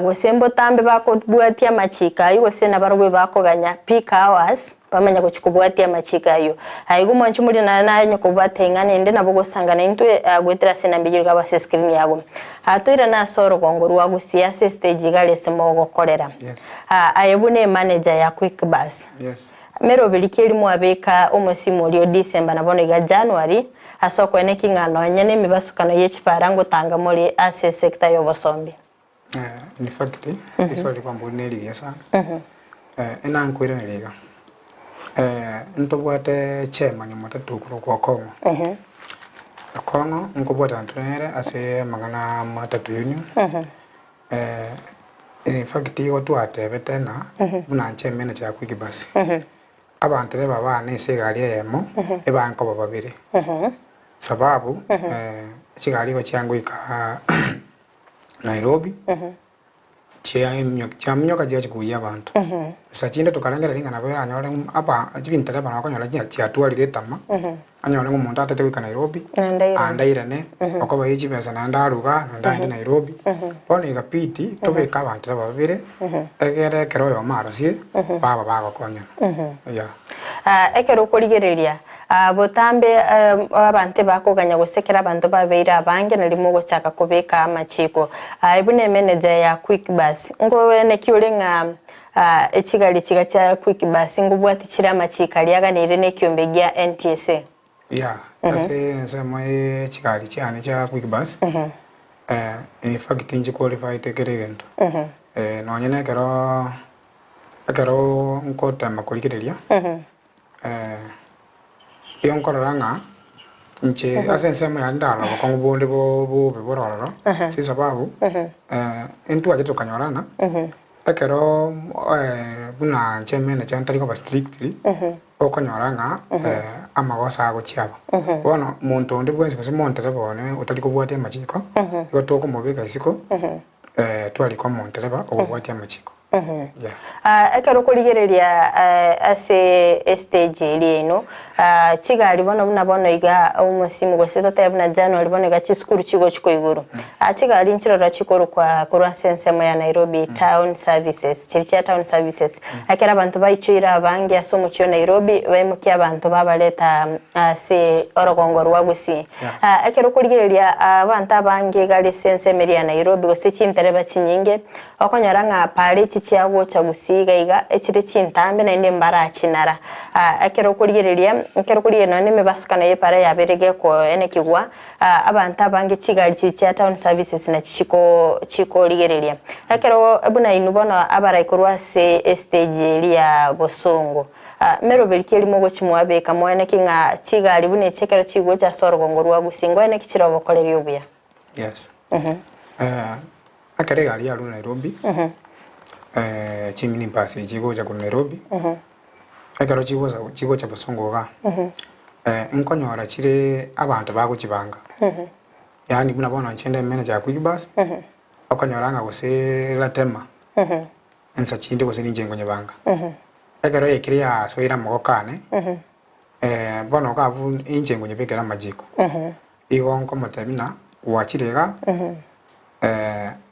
gose mbotambe bakobwatia amachiko ayio gose nabarobwo bakoganya peak hours. Bamanya gochia kobwatia amachiko ayio. Igo mwanche moria nare naye kobwata ing'ana ende nabo gosangana intwe goetera ase enamba eyio igabo ase escreen yago. Toirane ase orogongo rwa gusii ase estage iga are ase mogokorera. Yes. Aye buna emanager ya Quick Bus. Yes. Meroberi ki eri mwabeka omosimu oria o December na bono iga January ase okoeneki ng'a nonya na emebasukano ye chipara ngotanga more ase esector y'obosombi? In fact, riswali rikwambori nerigiya sana. Enankoiraneria iga, ntobwate chairman omotato okorokwa Okong'o. Okong'o nkobwatana tore nere ase amang'ana a matatu union. In fact igo twatebete ng'a buna inche manager ya Quick Bus, abanto rebe abana ase egari eyemo, ebankoba babere. Sababu chigari igo chiangoika Nairobi, chiaminyoka chiachia koiyia abanto. Esa chinde tokarengereria ng'a nabo eranyore aba chintereba nabo okonyora chia chiatwarire etama, anyore ng'a omonto atete goika Nairobi, naende airane, okobaia chibesa naende aruga, naende aende Nairobi. Bono igabidi tobeke abanto aba babere, egere ekero oyomo arosire, baba bagokonyana, yeah. Ekero okorigereria Botambe abanto ebakoganya gose ekero abanto babeire abange nario mogochaka kobeka amachiko. Aye buna emanager ya Quick Bus, nkoeneki ore ng'a echigari chiga chia Quick Bus ngobwati chire amachiko aria aganeire na ekiombe gia NTSA? Yeah, ase ensemo ye chigari chiane chia Quick Bus, in fact inche qualified kera egento. Nonye na ekero ekero nkotema korigereria. Igo nkorora ng'a inche ase ensemo yane ndarora obokong'u bonde bobe bore ororo, ase esababu intwachete tokanyorana, ekero buna inche manager ntari koba strictly, okonyora ng'a amagoso agochia aba. Bono monto onde bwensi gose montereba one otari kobwatia amachiko, igo tokomobeka isiko, twarika omontereba okobwatia amachiko. Yeah. Ekero okorigereria ase estage eria yaino, chigari bono buna bono iga omosimu gose totebe buna January bono iga chisukuru chigochi koigoro. Chigari nchiroro chikorokwa korwa ase ensemo ya Nairobi town services, chiria chia town services. Ekero abanto baichoire abange ase omochie o Nairobi, baimokia abanto babareta ase orogongo rwa Gusii. Ekero okorigereria abanto abange iga are ase ensemo eria ya Nairobi gose chintereba chinyinge, Okonyora ng'a paara echi chiagocha gusii iga iga, echire chintambe naende mbarachinara. Ekero okorigereria, ekero okorigereria nonya na emebasukano y'epaara yabeire gekoenekigwa, abanto abange chigari chiria chia town services nachi chiko chikorigereria. Ekero buna inwe bono abarai korwa ase estage eria ya bosongo, meroberi ki erimo ogochi mwabeka moeneki ng'a chigari buna echi ekero chigocha ase orogongo rwa gusii, ngoeneki chire obokoreri obuya? Yes. Ekero egari yarure Nairobi, chimini bus echi chigocha korwa Nairobi, ekero chigocha chigocha Bosongo igaa, Nkonyora chire abanto bagochibanga, yaani buna bono inche nde manager ya Quick Bus, okonyora ng'a gose Latema, ensa chinde gose ninche nkonyebanga. Ekero yaikire yasoire amagoko ane, bono iga abwo inche nkonyebekera amachiko. Igo nkomotebia ng'a gwachire iga,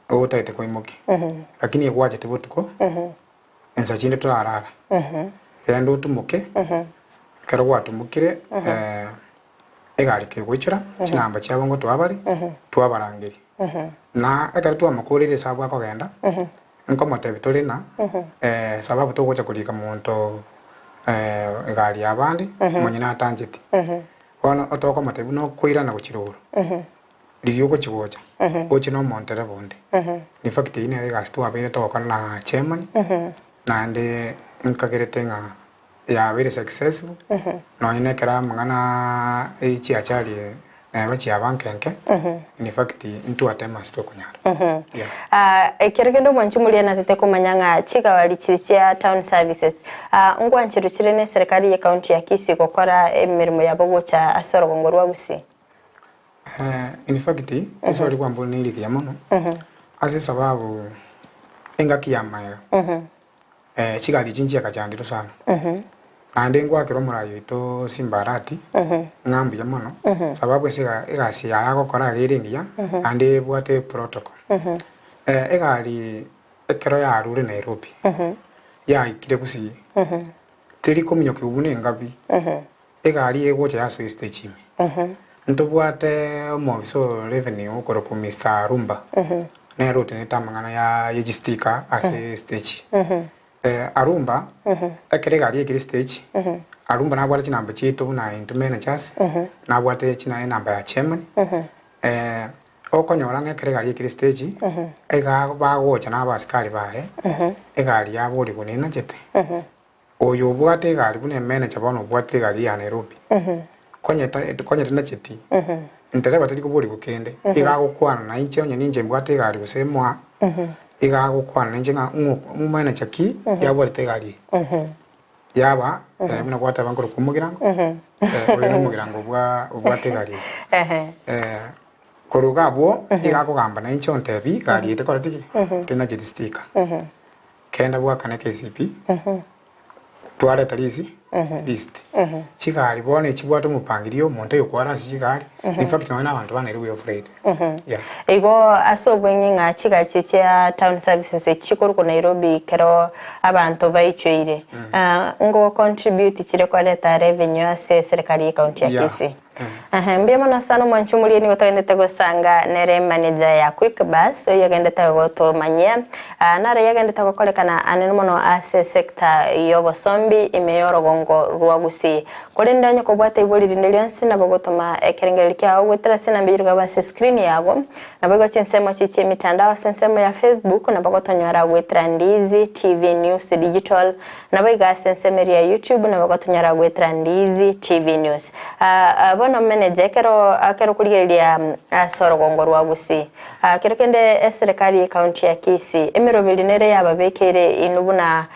otagete koimokia, lakini egwachete botuko, ensa chinde torarara, genda otumoke, ekero gwatumokire egari kegoichora, chinamba chiabo ngotwabare, twabarangeria. Na ekero twamokoreire esabu akogenda, nkomotebia tore na sababu togocha korika monto egari yabande, monyene atancheti. Bono tokomotebia buna okoirana gochia rogoro, riria ogochia gocha, oche na omontereba onde. In fact eyio nere egasi twabeire togokora na chairman, naende nkagerete ng'a yabeire successful, nonye na ekero amang'ana e chiachari neba chiaba nke nke, in fact ntwatema ase tokonyara. Yeah. Ah, ekero kende omwanchi omoria natete komanya ng'a chigawari chiri chia town services ah, ngwancherwa chire ne eserekari ye county ya Kisii gokora emeremo yabo gocha ase orogongo rwa Gusii? In fact, ase kwambora ne rigiya mono, ase esababu engaki ya amaega, chigari echi nchiagachandirwe sana. Naende ngwakera omorai oito Simba Arati, ng'a mbuya mono, sababu ase egasi yaye agokora iga ere engiya, naende ebwate protocol. Egari ekero yarure Nairobi, yaikire Gusii, teri kominyokiwa buna engabi, Egari egocha yasoa estage ime. Ntobwate omofisa o revenue okorokwa Mister Arumba, nere otenenete amang'ana ya ye chistika ase estage. Arumba, ekero egari yaikire estage, Arumba nabwate chinamba chiaito buna intwe managers, nabwate china enamba ya chairman, okonyora ng'a ekero egari yaikire estage, iga bagocha na abasikari baye, egari yaborigwa nenachete. Oyo obwate egari buna emanager bono obwatire egari ya Nairobi, konya konya tenacheti, ntereba tari koborigwa kende, iga agokwana na inche onye ninche mbwate egari gose moa, iga agokwana na inche ng'a ng'o manager ki yabwatete egari eye. Yaba buna gwateba nkorokwa omogirango, oyo na omogirango bwa obwate egari eye. Korwa iga abwo, iga akogamba na inche ontebi egari eye tekoreti ki? Tenacheti sticker. Kenda bwakane KCP, twareta risi, list. Chigari bono echibwate omopangirio omonto oyokwara ase chigari, in fact nonya na abanto ba Nairobi afraid. Yeah. Igo ase obweng'e ng'a chigari chiria chia town services echi chikorokwa Nairobi ekero abanto baichoire, ngo contribute chire koreta revenue ase eserekari ye county ya Yeah. Kisii. Ehe, mbuya mono sana omwanchi omoria nigo togendete gosanga nere manager ya Quick Bus oyio ogendete gotomanyia ah, naro yagendete gokorekana anene mono ase sector y'obosombi ime y'orogongo rwa Gusii. Korende onye kobwate ibori rinde rionsi nabo gotoma ekerengererio kiao goetera ase enamba eyio rigaba ase screen yago Naboigo chinsemo chi chi'emitandao ase ensemo ya Facebook nabo gotonyora goetera Ndizi TV News Digital, naboigo ase ensemo eria ya YouTube nabo gotonyora goetera Ndizi TV News. Bono manager ekero ekero okorigereria ase orogongo rwa Gusii, kero kende eserekari ye county ya Kisii emeroberi nere yababekeire inwe buna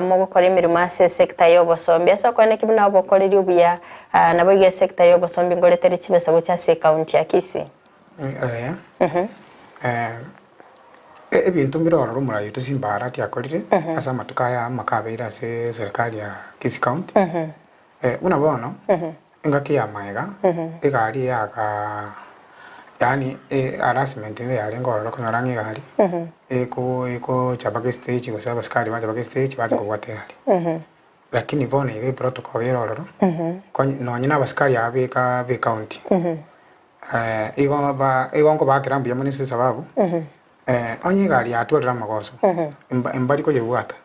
mogokora emeremo ase esector ya obosombi ase okoeneki buna obokoreri obuya naboigo esector ya obosombi ngoretere chibesa gochia ase ecounty ya Kisii. Ebinto mbire ororo omorai oito Simba Arati akorire ase amatuko aya amaka abeire ase eserekari ya Kisii County, buna bono engaki ya magega egari yaka yaani harassment nigo yarenge ororo okonyora ng'a egari ekocha mpaka estage gose abasikari bacha mpaka estage bacha kobwata egari. Lakini bono iga eprotocol ere ororo, konye nonye na abasikari aba beka be county. Igo ba igo nkobakera mbuya mono ase esababu, onye egari yatwarire amagoso, mba mbari koyebwata,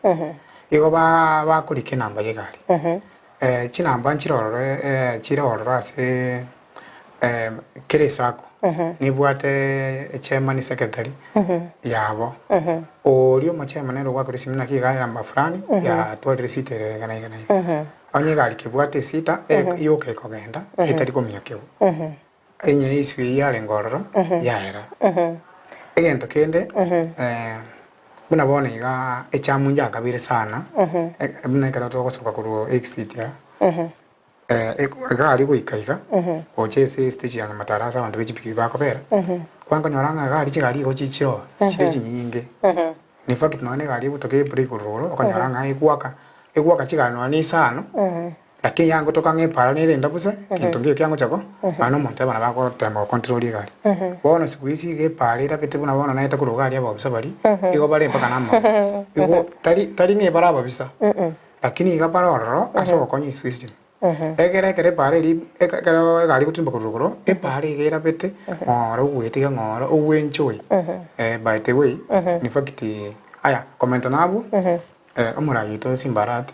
igo ba bakorika enamba ya egari. Chinamba nchire ororo chire ororo ase kera esacco, nebwate echairman secretary yabo, oria omochairman nere ogoakera esimi naki egari namba fulani yatwarire esita ere iga na iga na iga. Onye egari kebwate esita yoka ekogenda etari kominyokiwa, onye ne issue eyio yarenge ororo yaera. Egento kende buna bono igaa echamu njakabeire sana buna ekero togosoka korwa exit aa. Egari goika iga, gocha ase estage ya Nyamataro ase abanto be chipikipiki bakobera, kwankonyora ng'a egari chigari igo chichire oo, chire chinyinge. In fact nonya na egari egotoka ebrake korwa igoro, okonyora ng'a egwaka, egwaka chigari nonya na isano, lakini yagotoka ng'a epara nere endabu se, gento nkeiyo kiagocha ko, nonya na omonto abana bagotema gocontrol egari. Bono siku hizi iga epara erabete buna bono naete korwa iga aria ababisa baria, igo bare mpaka na amagoro. Igo tari tari ng'a ebare ababisa, Lakini iga bare ororo ase ogokonya iswe. Ekero ekero epaara eria ekero egari egotimba korwa igoro, epaara iga erabete ng'ora ogwete iga ng'ora ogwenchoe by the way in fact aya komenta nabwo omorai oito Simba Arati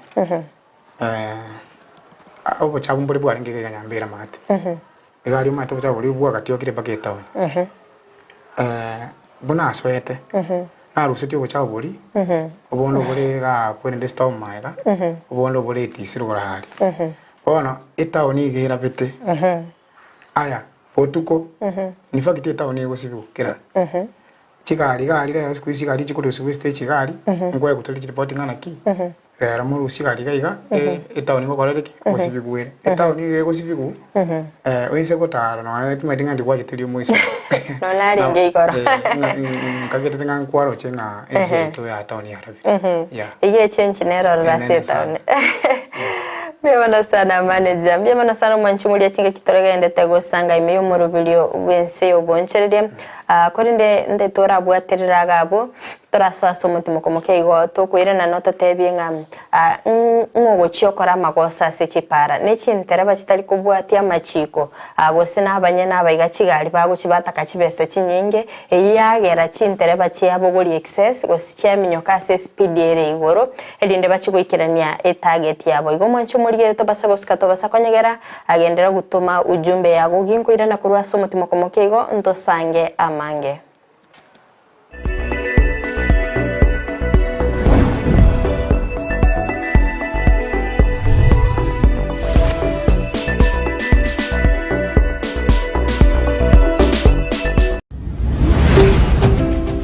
obochafu mbore bwarenge iga iga Nyambera maate, egari omanyete obochafu boria bwagatiokire mpaka etown buna asoete. Narusetie obochafu boria, obonde obore igaa kwerende storm magega, obonde obore etisire igoro aaria. Bono etown iga erabete, aya botuko, in fact etown egosibigwa kera chigari iga aria rero siku hizi chigari chikorusiwa estage iga aria, nkoegwa tore chiripoti ng'a naki, rero morusie egari iga iga, etown ngokorere ki? Ngosibigwa ere. Etown iga egosibigwa, oise gotara nonya timanyeti ng'a ndikwachete ria omoiso. Nonya narenge igoro. Nkagerete ng'a nkwaroche ng'a ense yaito ya town yarabire. Yeah. Eyio echange nere ororo ase Enene sana. etown. Mbuya mono sana manager. Mbuya mono sana omwanchi moria chingaki toregendete gosanga ime y'omoroberio bw'ense y'obonchereria. Ah, korende nde torabwaterere iga abwo, torasoe ase omotimoko moke igo, tokoirana nototebie ng'a ah, ng'o ogochia okora amagoso ase chipara, ne chintereba chitari kobwatia amachiko, ah, gose nabanyene abaiga chigari bagochia bataka chibesa chinyinge, eyio yagera chintereba chiabogoria excess, gose chiaminyoka ase espeed ere igoro, erinde bachie goikerania etarget yabo. Igo mwanche omorigereria tobasa gosuka tobasa konyegera, Agenderera gotoma ujumbe yago ginkoirana korwa ase omotimoko moke igo ntosange amange.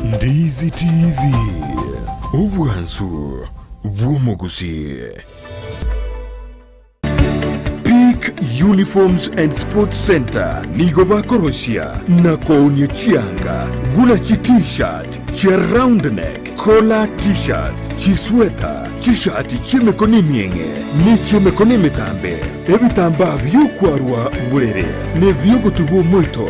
Ndizi TV, obwansu bw'omogusii. Peak Uniforms and Sports Centre nigo bakorosia na koonia chianga buna chi T-shirt, chia round neck, collar T-shirts, chisweta, chishati chi'emekono emieng'e ne chi'emekono emetambe, ebitambaa bi'okwarwa borere na ebi'ogotuba omoito,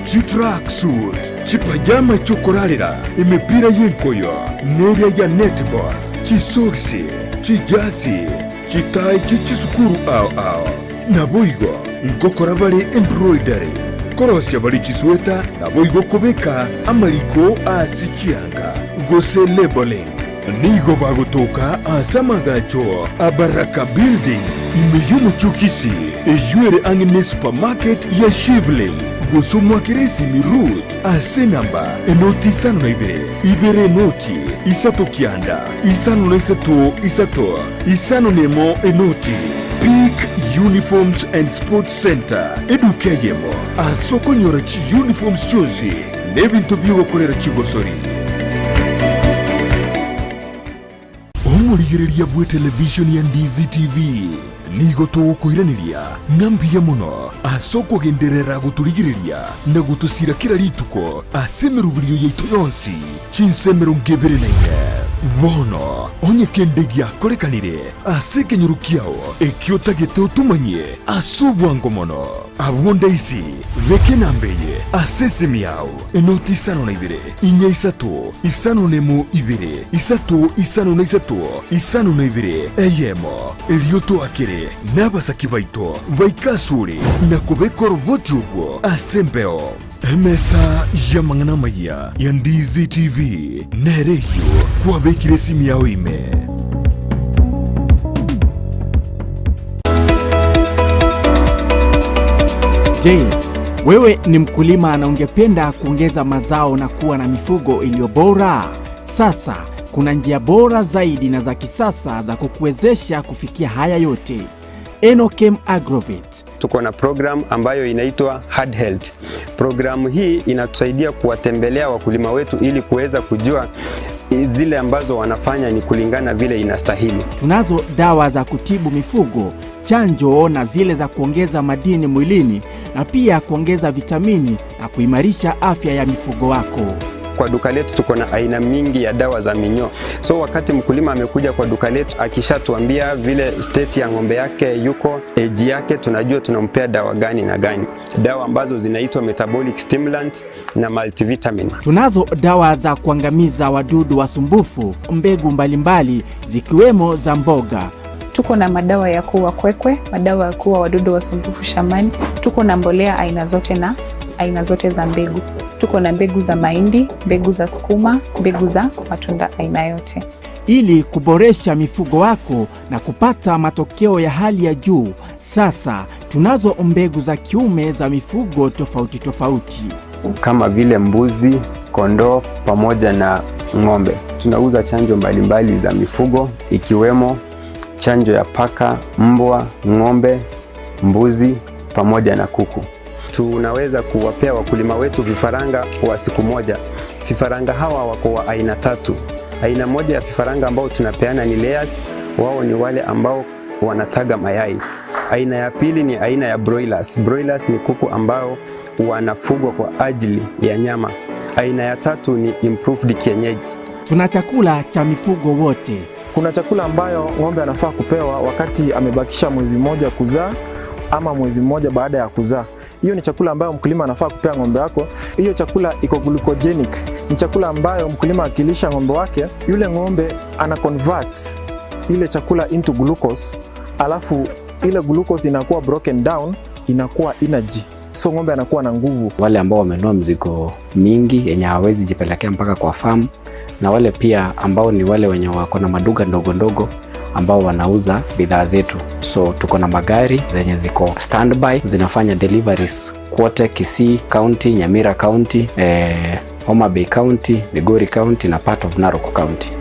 chi-track suit, chipajama chi'okorarera, emepira y'enkoyo neria ya netball, chisogisi, chijasi, Chitai chie chisukuru ao ao. Naboigo ngokora bare embroidery, korosia bare chisweta, naboigo kobeka amariko ase chianga, gose labeling. Nigo bagotoka ase amagacho a Baraka Building, ime y'omochie o Kisii, eyio ere ang'e ne supermarket ya Shivling, gose omoakere esimi Ruth ase enamba enoti 52 ibere enoti isato kianda 53 isato 51 enoti. Peak Uniforms and Sports Centre, eduka eyemo ase okonyora chiuniforms chionsi na ebinto bi'ogokorera chigosori. Omorigereria bw'etelevishoni ya Ndizi TV, nigo togokoiraneria ng'a mbuya mono ase okogenderera gotorigereria na gotosira kera rituko ase emeroberio yaito yonsi chinsa 24. Bono onye kende giakorekanire ase ekenyoro kiao ekio otagete otomanyie ase obwango mono, abwo ndaisi beka enamba eye ase esimi yao, enoti 52 inya isato 51 2 3 53 52 eyemo, erio toakere nabasaki baito baike asore na kobeka oroboti obwo ase embeo. Emesa y'amang'ana amayia ya Ndizi TV nere eyio kwabekire esimi yao ime. Je, wewe ni mkulima na ungependa kuongeza mazao na kuwa na mifugo iliyo bora? Sasa kuna njia bora zaidi na za kisasa za kukuwezesha kufikia haya yote. Enokem Agrovet. Tuko na program ambayo inaitwa Hard Health. Programu hii inatusaidia kuwatembelea wakulima wetu ili kuweza kujua zile ambazo wanafanya ni kulingana vile inastahili. Tunazo dawa za kutibu mifugo, chanjo na zile za kuongeza madini mwilini na pia kuongeza vitamini na kuimarisha afya ya mifugo wako. Kwa duka letu tuko na aina mingi ya dawa za minyoo. So wakati mkulima amekuja kwa duka letu, akishatuambia vile state ya ng'ombe yake yuko, age yake, tunajua tunampea dawa gani na gani, dawa ambazo zinaitwa metabolic stimulant na multivitamin. Tunazo dawa za kuangamiza wadudu wasumbufu, mbegu mbalimbali zikiwemo za mboga. Tuko na madawa ya kuua kwekwe, madawa ya kuua wadudu wasumbufu shambani. Tuko na mbolea aina zote na aina zote za mbegu. Tuko na mbegu za mahindi, mbegu za sukuma, mbegu za matunda aina yote. Ili kuboresha mifugo wako na kupata matokeo ya hali ya juu, sasa tunazo mbegu za kiume za mifugo tofauti tofauti. Kama vile mbuzi, kondoo pamoja na ng'ombe. Tunauza chanjo mbalimbali za mifugo ikiwemo chanjo ya paka, mbwa, ng'ombe, mbuzi pamoja na kuku. Tunaweza kuwapea wakulima wetu vifaranga wa siku moja. Vifaranga hawa wako wa aina tatu. Aina moja ya vifaranga ambao tunapeana ni layers, wao ni wale ambao wanataga mayai. Aina ya pili ni aina ya broilers. Broilers ni kuku ambao wanafugwa kwa ajili ya nyama. Aina ya tatu ni improved kienyeji. Tuna chakula cha mifugo wote. Kuna chakula ambayo ng'ombe anafaa kupewa wakati amebakisha mwezi mmoja kuzaa ama mwezi mmoja baada ya kuzaa. Hiyo ni chakula ambayo mkulima anafaa kupea ng'ombe wako. Hiyo chakula iko glucogenic, ni chakula ambayo mkulima akilisha ng'ombe wake, yule ng'ombe ana convert ile chakula into glucose, alafu ile glucose inakuwa broken down, inakuwa energy, so ng'ombe anakuwa na nguvu. Wale ambao wamenunua mzigo mingi yenye hawawezi jipelekea mpaka kwa farm, na wale pia ambao ni wale wenye wako na maduka ndogo ndogo ambao wanauza bidhaa zetu. So tuko na magari zenye ziko standby zinafanya deliveries kwote Kisii County, Nyamira County, Homa Bay County, Migori County na part of Narok County.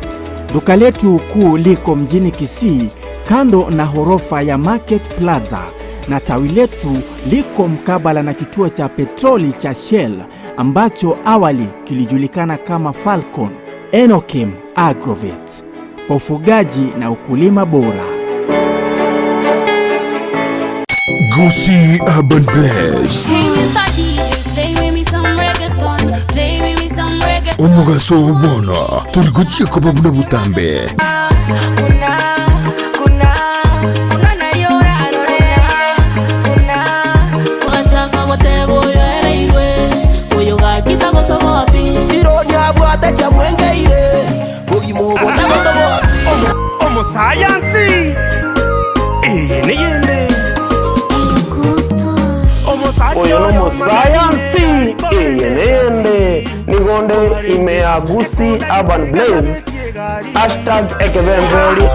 Duka letu kuu liko mjini Kisii kando na ghorofa ya Market Plaza na tawi letu liko mkabala na kituo cha petroli cha Shell ambacho awali kilijulikana kama Falcon. Enokim Agrovet kwa ufugaji na ukulima bora. Gusii Urban Blaze. Hey, Mr. DJ, play me some reggaeton. Play me some reggaeton. Omugaso obono turi guchiko babuna butambe. Gachaka goteba oyo ereirwe oyo gakita gotobopi Ironyabwate chamwengeire bogimo botagotobopi. Omusayansi eye neyende. Oyo nomusayansi eye neyende nigonde ime ya Gusii Urban Blaze hashtag ekebemberi.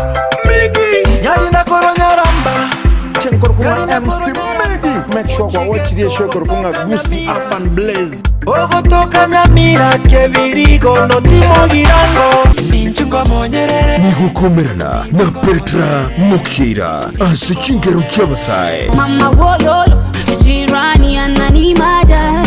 Nyarina koronyaramba Chenkorokung'a MC Megi. Make sure kwa watch the show Korokung'a Gusii Urban Blaze. Ogotoka Nyamira kebirigo notimogirango Nigukomerana na Petra Mukira ase chingero chiabasae. Mama wololo, jirani ananimada,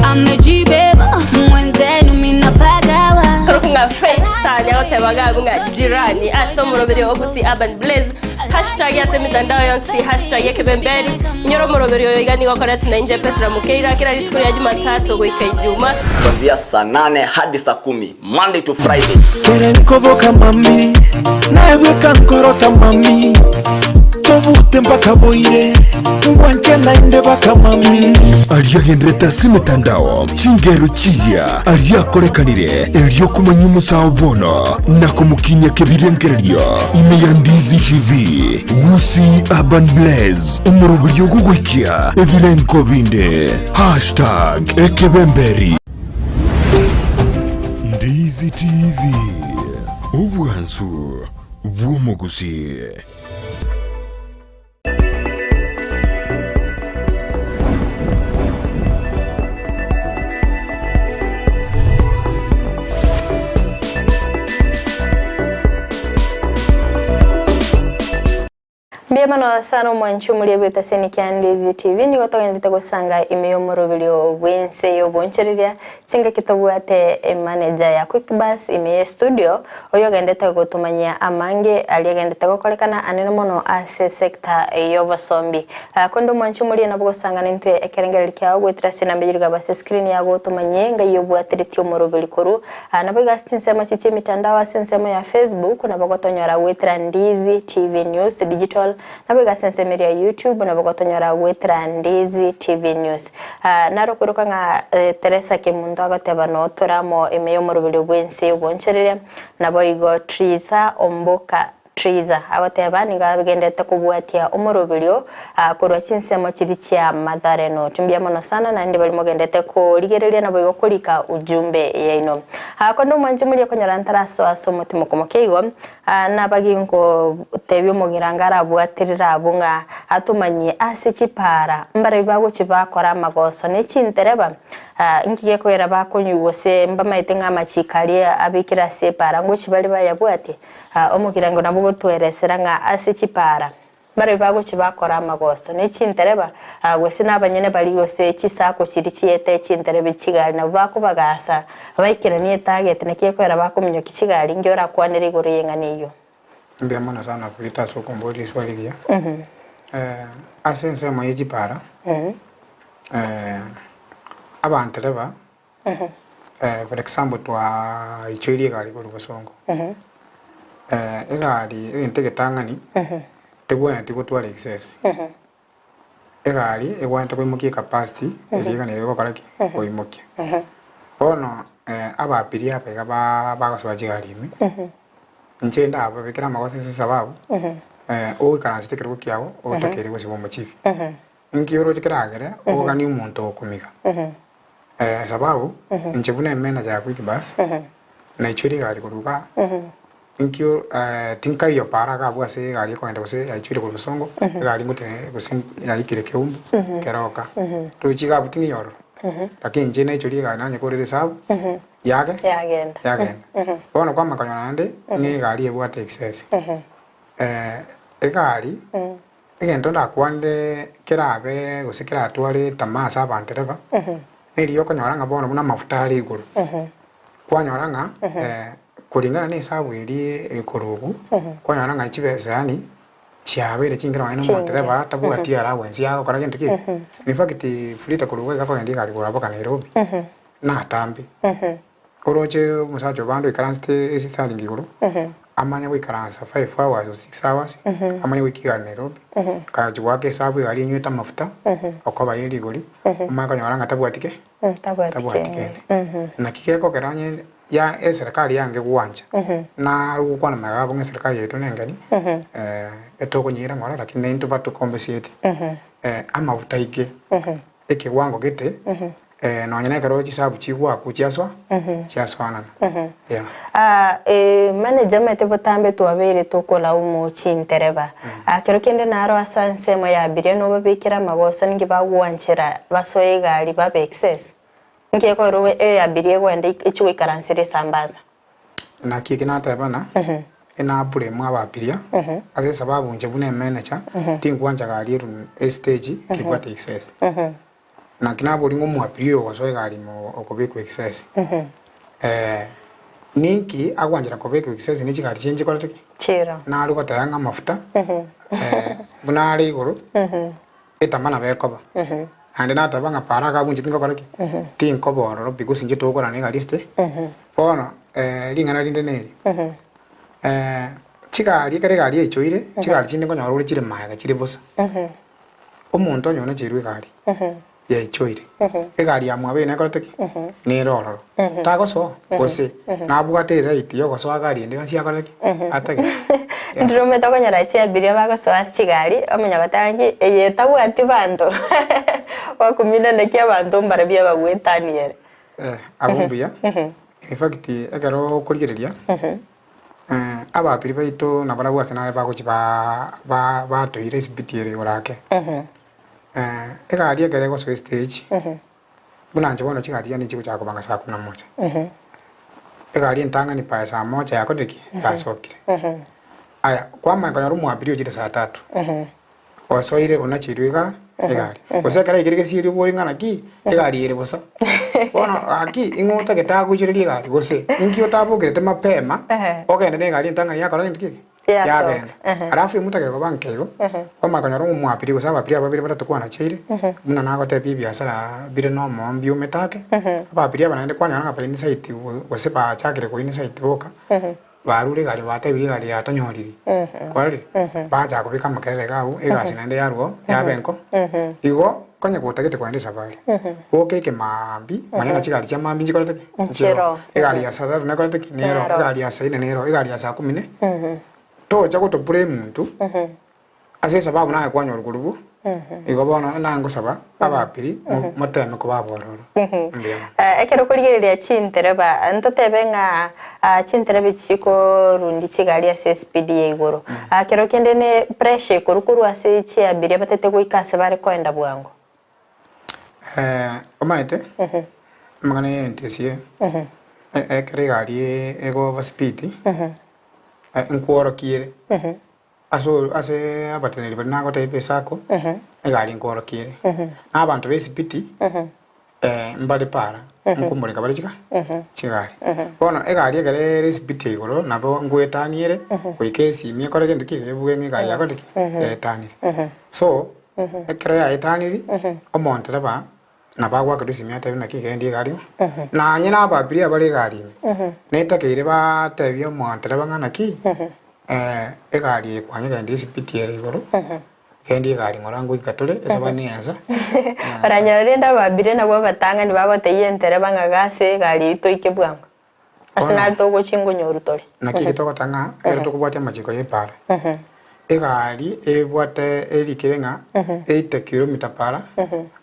amejibeba mwenzenu minapagawa. Korokung'a Faith Star nyagotebaga ng'a jirani ase omoroberi ogusi Urban Blaze hashtag ase emitandao yonsi pi hashtag ekebemberi inyora omoroberi oyo iga nigo okoretwe na inche Petra Mukeira kera rituko ria Jumatatu goika Ijuma. Kuanzia saa 8 hadi saa 10 Monday to Friday. Kerenkoboka mami naebweka nkorota mami tobute mpaka boire ngwanche nainde baka mami. Aliagenderete ase emitandao chingero chiya aliakorekanire eriokumanya omosawo bono na komokinya kebirengererio ime ya Ndizi TV. Gusii Urban Blaze omoroberi ogogoikia ebirengo binde hashtag ekebemberi. Ndizi TV obwansu bw'omogusi. Mbuya Mbuya mono sana omwanchi omoria bw'etaseni kia Ndizi TV nigo togenderete gosanga ime y'omoroberio bw'ense y'obonchoreria chingaki tobwate emanager ya Quick Bus ime ye studio oyo ogendete gotomanyia amange aria agendete gokorekana anene mono ase sector y'obosombi. Konde omwanchi omoria nabo gosanga nintwe ekerengererio kiao goetera ase enamba eyio rigaba ase screen yago otomanyie ngai obwateretie omoroberi korwa Nabo iga ase chinsemo echi chi'emitandao ase ensemo ya Facebook nabo gotonyora goetera Ndizi TV News Digital, nabo iga ase ensemo eria ya YouTube nabo gotonyora goetera Ndizi TV News. Naro okwiroka ng'a Teresa Kemunto agoteba noo tore amo ime y'omoroberio bw'ense y'obonchoreria, naboigo Triza Omboka Triza agoteba nigo agenderete kobwatia omoroberio korwa chinsemo chiria chia Mathare North. Mbuya mono sana naende baria mogenderete korigereria naboigo korika ujumbe yaino. Konde omwanchi moria okonyora ntarasoa ase omotimoko moke igo, nabagi ngotebia omogiranga arabwaterere abwo ng'a atomanyie ase chipaara mbarabwo bagochia bakora amagoso ne chintereba Inki gekogera bakonywa gose mbamaete ng'a amachiko aria abekire ase epaara ngochia bare bayabwatie? Omogirango nabo ogotweresera ng'a ase chipaara mbarabwo bagochia bakora amagoso, ne chintereba, gose nabanyene baria gose chisako chiria chiete chintereba chigari nabo bakobagasa baikeranie etageti, naki ekogera bakominyokia chigari inki orakwanere igoro y'eng'ana eyio? Mbuya mono sana Rita ase okomboria riswali rigiya. Ase ensemo ye chipara, abantereba For example twaichoirie egari korwa bosongo, egari egento egetang'ani tegwenereti gotwara excess, egari egwenerete koimokia ecapacity eria eganeire gokora ki? Koimokia. Bono ababiria aba iga bagosoa chigari ime, inche ndababekere amagoso ase esababu, ogoikaransete ekerogo kiago otakeire gosiba omochibi. Inki oroche keragere oganie omonto okomiga? Sababu inche buna emanager ya Quick Bus naichoire egari korwa igaa, inki tinkaiyo para iga abwo ase egari ekogenda gose yaichoire korwa Bosongo, egari ngote gose yaikire Keumbu, Keroka. Roche iga abwo ting'iyo ororo. Lakini inche naichorie egari nanyekorire esabu, yage Yagenda. yagenda. Bono kwamanya konyora naende ng'a egari ebwate excess. Egari. Egento ndakwanire kerabe gose keratware tamaa ase abantereba, neriria okonyora ng'a bono buna amafuta are igoro. Kwanyora ng'a koringana na esabu eria ekorwa kwanyora ng'a chibesa yaani chiabeire chinke nonye na omontereba tabwati allowance ya gokora gento ki. In fact Frida korwa iga akogenda egari korwa mpaka Nairobi, natambe. Oroche omosacha obande oikaransete esitaringi igoro, amanye goikaransa 5 hours or 6 hours, amanye goika igari Nairobi, akachi goaka esabu egari enywete amafuta, okoba ye rigori, omanye konyora ng'a tabwati ke? Tabwati kende. Naki gekogera onye ya eserekari yange gwancha, naro gokwana magega abwo ng'a eserekari yaito nengeni, etokonyeira ng'ora lakini naintwe batokombeseti, amafuta aike, ekewango gete, Nonya nekero chisabu chigwakwa chiasoa, chiasoanana. Yeah. Ah, eh, manager omanyete botambe twabeire tokolaumu chintereba. Ah, kero kende naro ase ensemo ya abiria nobabekere amagoso ninki bagwanchera basoe egari babe excess. Ninki gekorwa obe eye abiria egwende echi goikaransera esambaza. Naki eki natebana, enaburemu ababiria, ase esababu inche buna emanager, tinkwancha gari erwe estage kebwate excess. Naki naboria ng'a omoapiri oyo ogosoa egari ime okobekwa ekisasi, ninki agwanchera kobekwa ekisasi ne chigari chiaye nchikorete ki? Chiro. Nare goteba ng'a amafuta buna are igoro, etama nabo ekoba. Naende nateba ng'a para iga abwo inche tingokora ki? Tinkoba ororo because inche togokora na egari esite. Bono ring'ana rinde neri, chigari ekero egari yaichoire, chigari chinde nkonyora ore chire magega chire bosa. Omonto onye onacheirwe egari yaichoire, egari ya mwabo eye nekorete ki? Nere ororo. Tagosoa gose nabwate eright ya ogosoa gari ende yonsi akorete ki? Atagete. Ndire omanyete okonyora chiabiria bagosoa ase chigari, omanya goteba ng'a eye etabwati banto, gwakumina naki abanto mbarabwo abagwetaniere. Abwo mbuya, in fact ekero okorigereria. Abapiri baito nabarabwo ase nare bagochia batoire esipiti ere igoro ake. Egari ekero egosoa estage, buna inche bono chigari chiane chigochaka kobanga saa kumi na moja. Egari entang'ani by saa moja yakorire ki? Yasokire. Aya, kwamanya konyora omoabiria ochire saa tatu. Osoire onacheirwe iga egari. Gose ekero aikire gesieri obore ng'a naki, egari ere bosa. Bono gaki ing'o otagete agoichorerie egari gose inki otabokerete mapema ogende na egari entang'ani yakora gento ki eke? Yasoka. Yagenda. Alafu emotaka ekoba nke igo, kwamanya konyora omwapiri gose abapiri aba babere batato kwanacheire, buna nagotebia ebiasara bire na omoombi omete ake, abapiri aba naende kwanyora ng'a ba insight gose bachakire ko insight boka, Barure egari batebirie egari yatonyoriri. Kwarorire? Bachaka kobeka amakerere iga abwo, egasi naende yarwa oo, yaba enko. Igo, konya gotagete kogenda esafari, boka ekemaambia, manya ng'a chigari chia maambia nchikorete ki? Nchiroo. Egari ya saa tatu nekorete ki? Neroo. Neroo. Egari ya saa ine neroo, egari ya saa kumi ne. Tocha gotopura emuntu, Ase esababu naye kwanyorwa korwa igo bono nangosaba abapiri moteme koba abororo. Mbuya mono. Ekero okorigereria chintereba, ntotebe ng'a chintereba echi chikorundi chigari ase espeed ya igoro. Kero kende ne pressure ekorwa korwa ase chiabiria batete goika ase bare koenda bwango. Omanyete, amang'ana ya NTSA, ekero egari egoba speed, nkworokia ere. Ase ase abateneneri baria nagotebia esako, egari nkoorokia ere. Na abanto b'esipiti, mbare para, nkomoreka bare chiga chigari. Bono egari ekero ere esipiti ya igoro, nabo ngoetania ere, goika esimi ekore gento ki, ebuge ng'a egari yakorire ki? Yaetanire. So, ekero yaetaniri, omontereba nabo agoakerwa esimi atebe naki gendi egari igo. Nanye na ababiria bare egari ime, netakeire batebie omontereba ng'a naki, egari eye kwanya genda esipiti ere igoro, gendi egari ng'ora ngoika tore, esabani ensa. Oranyora rende ababiria nabwo abatang'ani bagotebia entereba ng'a gase egari eyio toike bwango, ase Bono. naro togochia ngonyoru tore. Naki eke togoteba ng'a ekero tokobwatia amachiko ya epara, egari ebwate erikire ng'a 80 kilometer per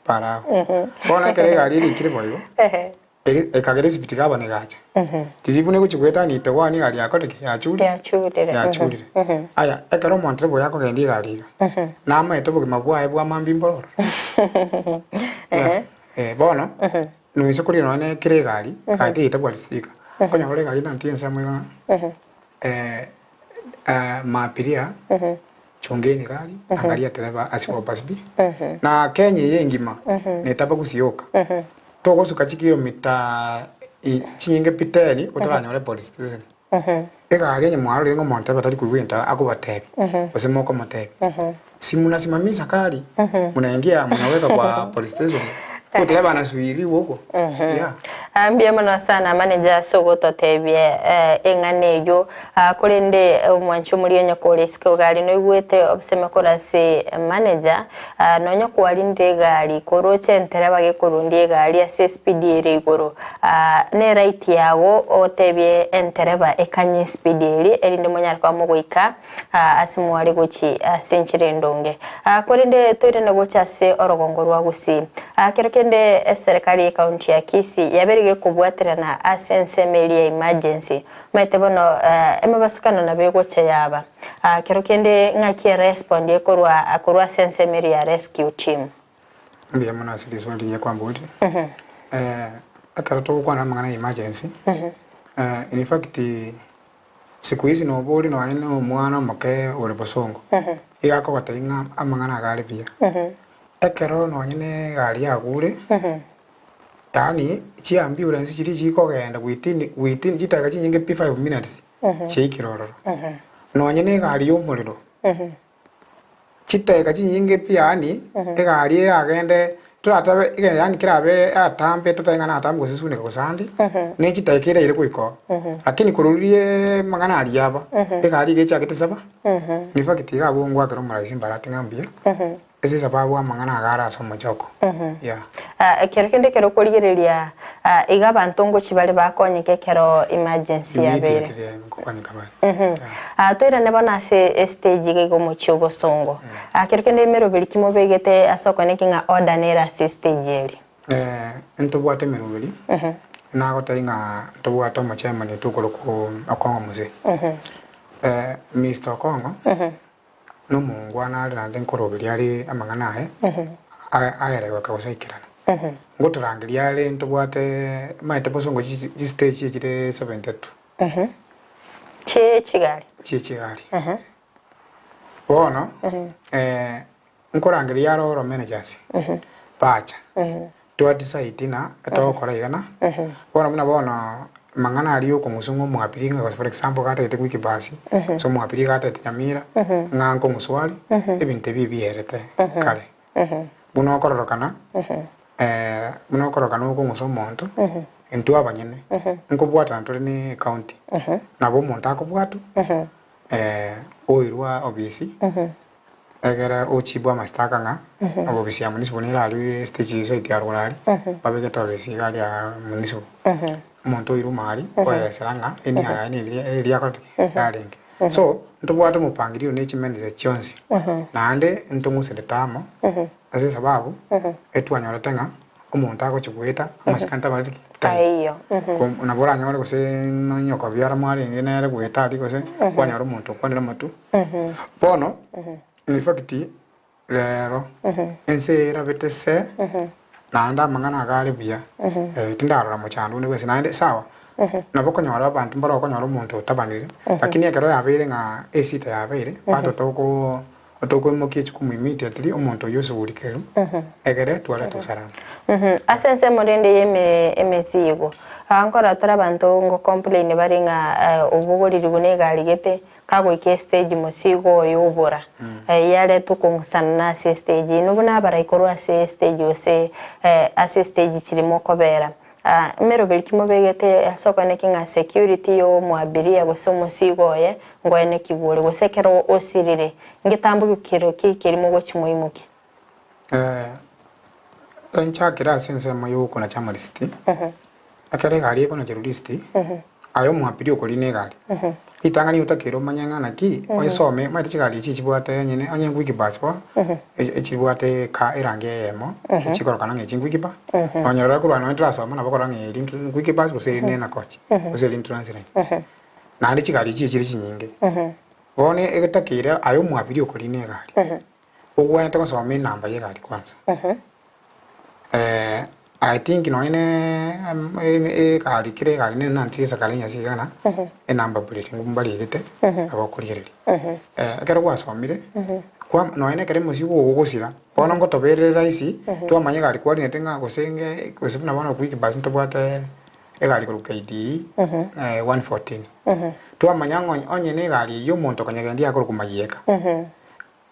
per hour. Bono ekero egari erikire boigo, Ekagera esipiti gabana egacha. Riria buna egochia goetania itogwani egari yakorire ki? Yachurire. Yachurire. Yachurire. Aya, ekero omontereba oyo akogenda egari iga, namaete obogima bwaye bwa mambia mbororo. Eh, bono, noise koria nonya na kera egari, gari tegetabwati speaker, okonyora ore egari nantie ensemo iga ng'a maabiria, chungeni gari, angaria dereva asipo speed. Na Kenya eye engima, netaba gusii yoka. Togosuka chikilomita chinyinge pi teni otaranyore police station. Egari onye mwarorire ng'a omonto ebe tari koigwa egento akobatebia, gose mokomotebia, si munasimamisha gari, munaingia munaweka kwa police station, otereba anasuiriwa huko, yeah. Mbuya mono sana manager ase ogototebia eng'ana eyio. Korende omwanchi omoria onye kore isiko egari noigwete oboseme korwa ase manager, Nonya kwarindire egari, koroche entereba gekorundia egari ase espeed ere igoro, ne right yago otebie entereba ekanye espeed eria erinde monyare koba mogoika ase mware gochi ase enchera endonge. Korende toirane gocha ase orogongo rwa Gusii. Kero kende eserekari ye county ya Kisii yabeire gekobwaterana ase ensemo eria ya emergency. Omanyete bono emebasukano nabo egocha yaba. Kero kende ng'aki erespond ekorwa korwa ase ensemo eria ya rescue team. Mbuya mono ase riswali rigiya kwamborire. Ekero togokwana amang'ana ya emergency, in fact siku hizi nobori nonye na omwana omoke ore bosongo, iga akogotebia ng'a amang'ana iga are buya. Ekero nonye na egari yagure, yaani chiambulance chiria chikogenda within within chidakika chinyinge pi five minutes, chiaikire ororo. Nonye na egari y'omorero, chidakika chinyinge pi yaani, egari eragende toratebe ege yaani kerabe atambe totabe ng'a natambe gose suneka gose ande, ne chidakika eraire goika oo. Lakini korwa riria amang'ana aria aba, egari iga echagete saba, in fact iga abwo ngoakera omorahisi mbarati ng'a mbuya. Ase esababu amang'ana iga are ase omochoko. Yeah. Ekero kende ekero okorigereria iga abanto ngochia bare bakonyeke ekero emergency yabeire. Immediately nkokonyeka bare. Toirane bono ase estage iga iga omochie obosongo. Kero kende emeroberi ki mobegete ase okoeneki ng'a order nere ase estage eria? Ntobwate emeroberi, nagotebia ng'a ntobwate omochairman oito okorokwa Okong'o Mzee. Mister Okong'o, Nomongwana are naende nkoroberia are amang'ana aye, aeregoka gose aikerana. Ngotorangeria are ntobwate maete bosongo chistage echire 72. Chie chigari. Chie chigari. Bono, Nkorangeria aro oro managers, bacha, twa decide ng'a togokora iga na, bono buna bono amang'ana aria ya okong'uswa ng'a omwapiri ng'a gose for example gatagete goika ebasi, gose omwapiri iga atagete Nyamira, ng'a nkong'uswa are, ebinto ebi ebierete kare. Buna okororokana, buna okororokana okong'usa omonto, intwe abanyene, nkobwatana tore ne ecounty, nabo omonto akobwatwa, oirwa obisi, egere ochibwe amashtaka ng'a obisi ya municipal nere aria stage side ya rogoro aria, babegete obisi iga aria municipal. Omonto oirwe omari, oeresera ng'a enia yaye neria eria akorete ki? Yarenge. So, ntobwate omopangilio ne chimense chionsi, naende ntong'userete amo, ase esababu, etwanyorete ng'a omonto agochia goeta amasikani tabareti ki? Taiyo. Nabo oranyore gose nonye okobiara mwarenge nere goeta aria gose, kwanyora omonto okwanire amatwe. Bono, in fact, rero, ense eye erabete se, naende amang'ana iga are buya, tindarora mochando onde bwensi, naende sawa, nabo okonyora abanto mbare okonyora omonto otabanire, lakini ekero yabeire ng'a esita yabeire, bado toko tokoimokia echukumu immediately, omonto oyio osugurikerwe, egere twarete usalama. Ase ensemo rende y'eme emesigo, nkorora tore abanto ngo complain bare ng'a obogoriri buna egari gete, Kagoika estage mosigo oyo obora, yaretwa okong'usana ase estage. Inwe buna abarai korwa ase estage gose ase estage chiri mokobera, emeroberi ki mobegete ase okoeneki ng'a security ya omoabiria gose omosigo oye ngoenekigwe ore, gose ekero osirire, ngetambo kero ki keria mogochia moimokie? Enchakere ase ensemo y'okonacha amarisiti, ekero egari ekonacherwa risiti, aye omwapiri okorina egari, ritang'ani otakeire omanye ng'a naki, oisome, omanyete chigari echi chibwate nyene onye quick bus bono, echibwate eka erangi eyemo, echikorokana ng'a echi quick bus, nonye rora korwa nonye torasoma nabo okorora ng'a eri quick bus gose eri nena coach, gose eri transline. Naende chigari echi echire chinyinge. Bono etakeire aye omwapiri okorina egari, Ogwenerete gosoma enamba y'egari kwanza. I think nonye ne egari kera egari nere nanchire esakara enyasi iga ng'a enamba plate mbarigete nabo okorigereria. Ekero gwasomire, kwa nonye na ekero emosigo ogo ogosira, bono ngotoberere rahisi, twamanya egari kwarinete ng'a gose nge gose buna bono quick bus ntobwate egari korwa KDE 114. Twamanya ng'a onye na egari eywo omonto okonyegendia akorokwa Mayieka.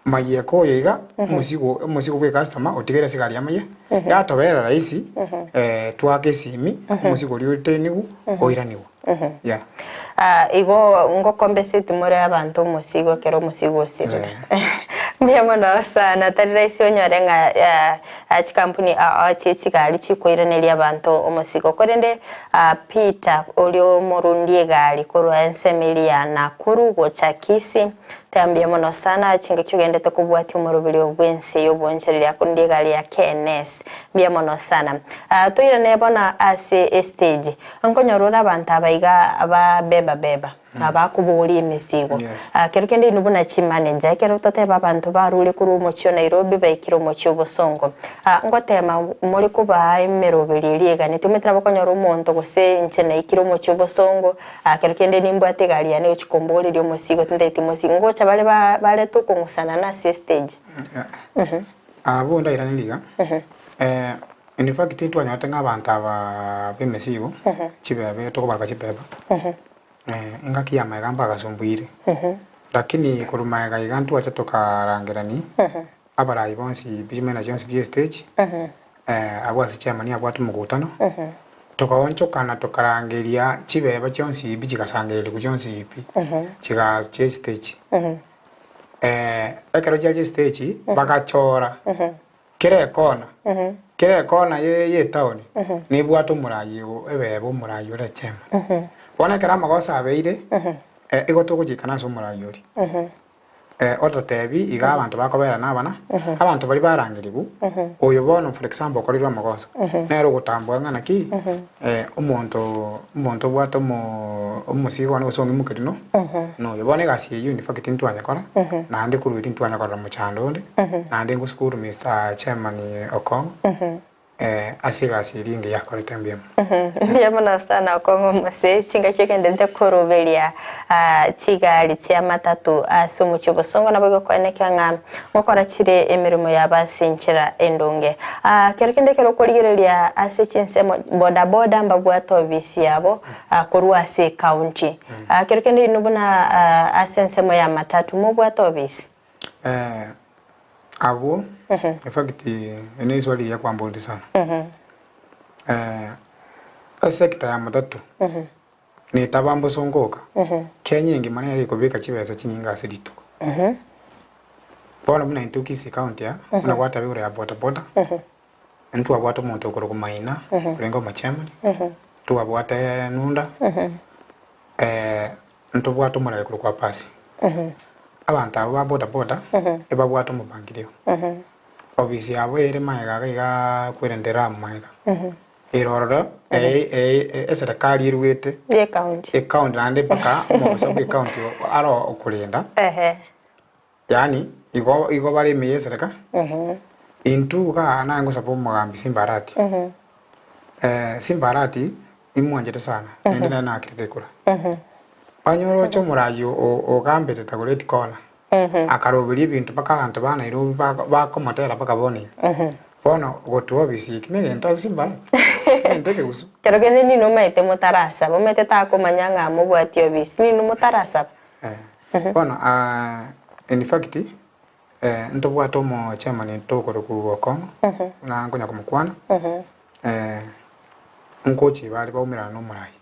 Mayeka oyo iga, omosigo omosigo bwe customer otigere ase egari yamaye, yatobera rahisi twake esimi, omosigo oria otenigwe oiranigwe, yeah. Ah, igo ngokombeseti more abanto omosigo ekero omosigo osirire. Mbuya mono sana, tari rahisi onyore ng'a ah, chikampuni ao chie chigari chikoiraneria abanto omosigo. Korende ah, Peter oria omorundi egari korwa ensemo eria ya Nakuru gocha Kisii, Teba mbuya mono sana chingaki ogendete kobwatia omoroberio bw'ense y'obonchoreria akorende egari ya KNS. Mbuya mono sana. Ah, toirane bono ase estage. Nkonyora ore abanto aba iga ba beba beba, abakobogoria emesigo. Yes. Ah, kero kende inwe buna chimanager, ekero toteba abanto barure korwa omochie o Nairobi baikire omochie o Bosongo, Ah, ngotema more kobaa emeroberio eria eganeti. Omanyete nabo okonyora omonto gose inche naikire omochie o Bosongo, Aa kero kende nimbwate egari yane gochia kombogoreria omosigo, tintageti mosigo. Ngocha bare ba barete okong'usanana ase estage. Abwo ndairanerie iga, in fact ntwanyorete ng'a abanto aba b'emesigo, chibebe tokobaroka chibeba, engaki ya magega mbagasumbuire, lakini korwa magega iga ntwacha tokarangerani, abarai bonsi b'chimena chionsi bie estage, abwo ase chairman abwate omokutano, tokaonchokana tokarangeria chibeba chionsi pi chigasangererigwa chionsi pi, chigacha estage. Ekero chiacha estage, bagachora kera ekona, kera ekona ye etown nebwate omorai ebeba omorai ore chairman. Bono ekero amagoso abeire, igo togochikana ase omorai oria. Ototebi iga abanto bakobera nabana, abanto baria barangerigwe, oyo bono for example okorirwe amagoso, nere ogotambua ng'a naki, omonto omonto obwate omo omosigo one gose ong'imokeri no noyo. Bono egasi eyio in fact ntwanyekora, naende korwa erio ntwanyekorera mochando onde, naende ngosukuru Mister Chairman Okong'o. Ase egasi eria engiya akorete mbuya mono. Mbuya mono sana okong'a omose chingaki ogenderete koroberia chigari chia matatu ase omochie obosongo nabo igokoeneka ng'a ngokora chire emeremo yabo ase enchera endonge. Kero kende ekero okorigereria ase chinsemo boda boda mbabwate obisi yabo korwa ase ecounty. Kero kende inwe buna ase ensemo ya matatu mobwate obisi? Abwo in fact eri ne riswali rigiya kwamboria sana. Esector ya matatu netaba mbosongo oka, Kenya engima nere ekobeka chibesa chinyinge ase rituko. Bono buna intwe Kisii county aa, buna gwateba igoro ya boda boda, ntwabwate omonto okorokwa Maina, orenge omochairman, ntwabwate Nunda, Ntobwate omoraia korwa kwa Pasi. Abanto abwo ba boda boda ebabwate omobangilio. Ofisi yabo ere magega iga iga kwerende Ram magega. Ere ororo eserekari eruete ecounty naende mpaka omobisa bwe ecounty aro okorenda. Yaani igo igo bare ime y'esereka. Intwe igaa naye ngosaba omogambi Simba Arati. Simba Arati nimwanchete sana naende nere naakirete ekura. Onye oroche omoraai ogambete Tagoreti Corner, akaroberia ebinto mpaka abanto ba Nairobi bakomotera mpaka bono iga. Bono gotua obisi eki negento ase Simba Arati, negento ekegusu. Kero kende ninwe omanyete motarasaba, omanyete takomanya ng'a mobwati obisi, ninwe motarasaba. Bono in fact ntobwate omo chairman tokorokwa Okong'o, buna nkonya komokwana, nkochi bare baumerana na omorai.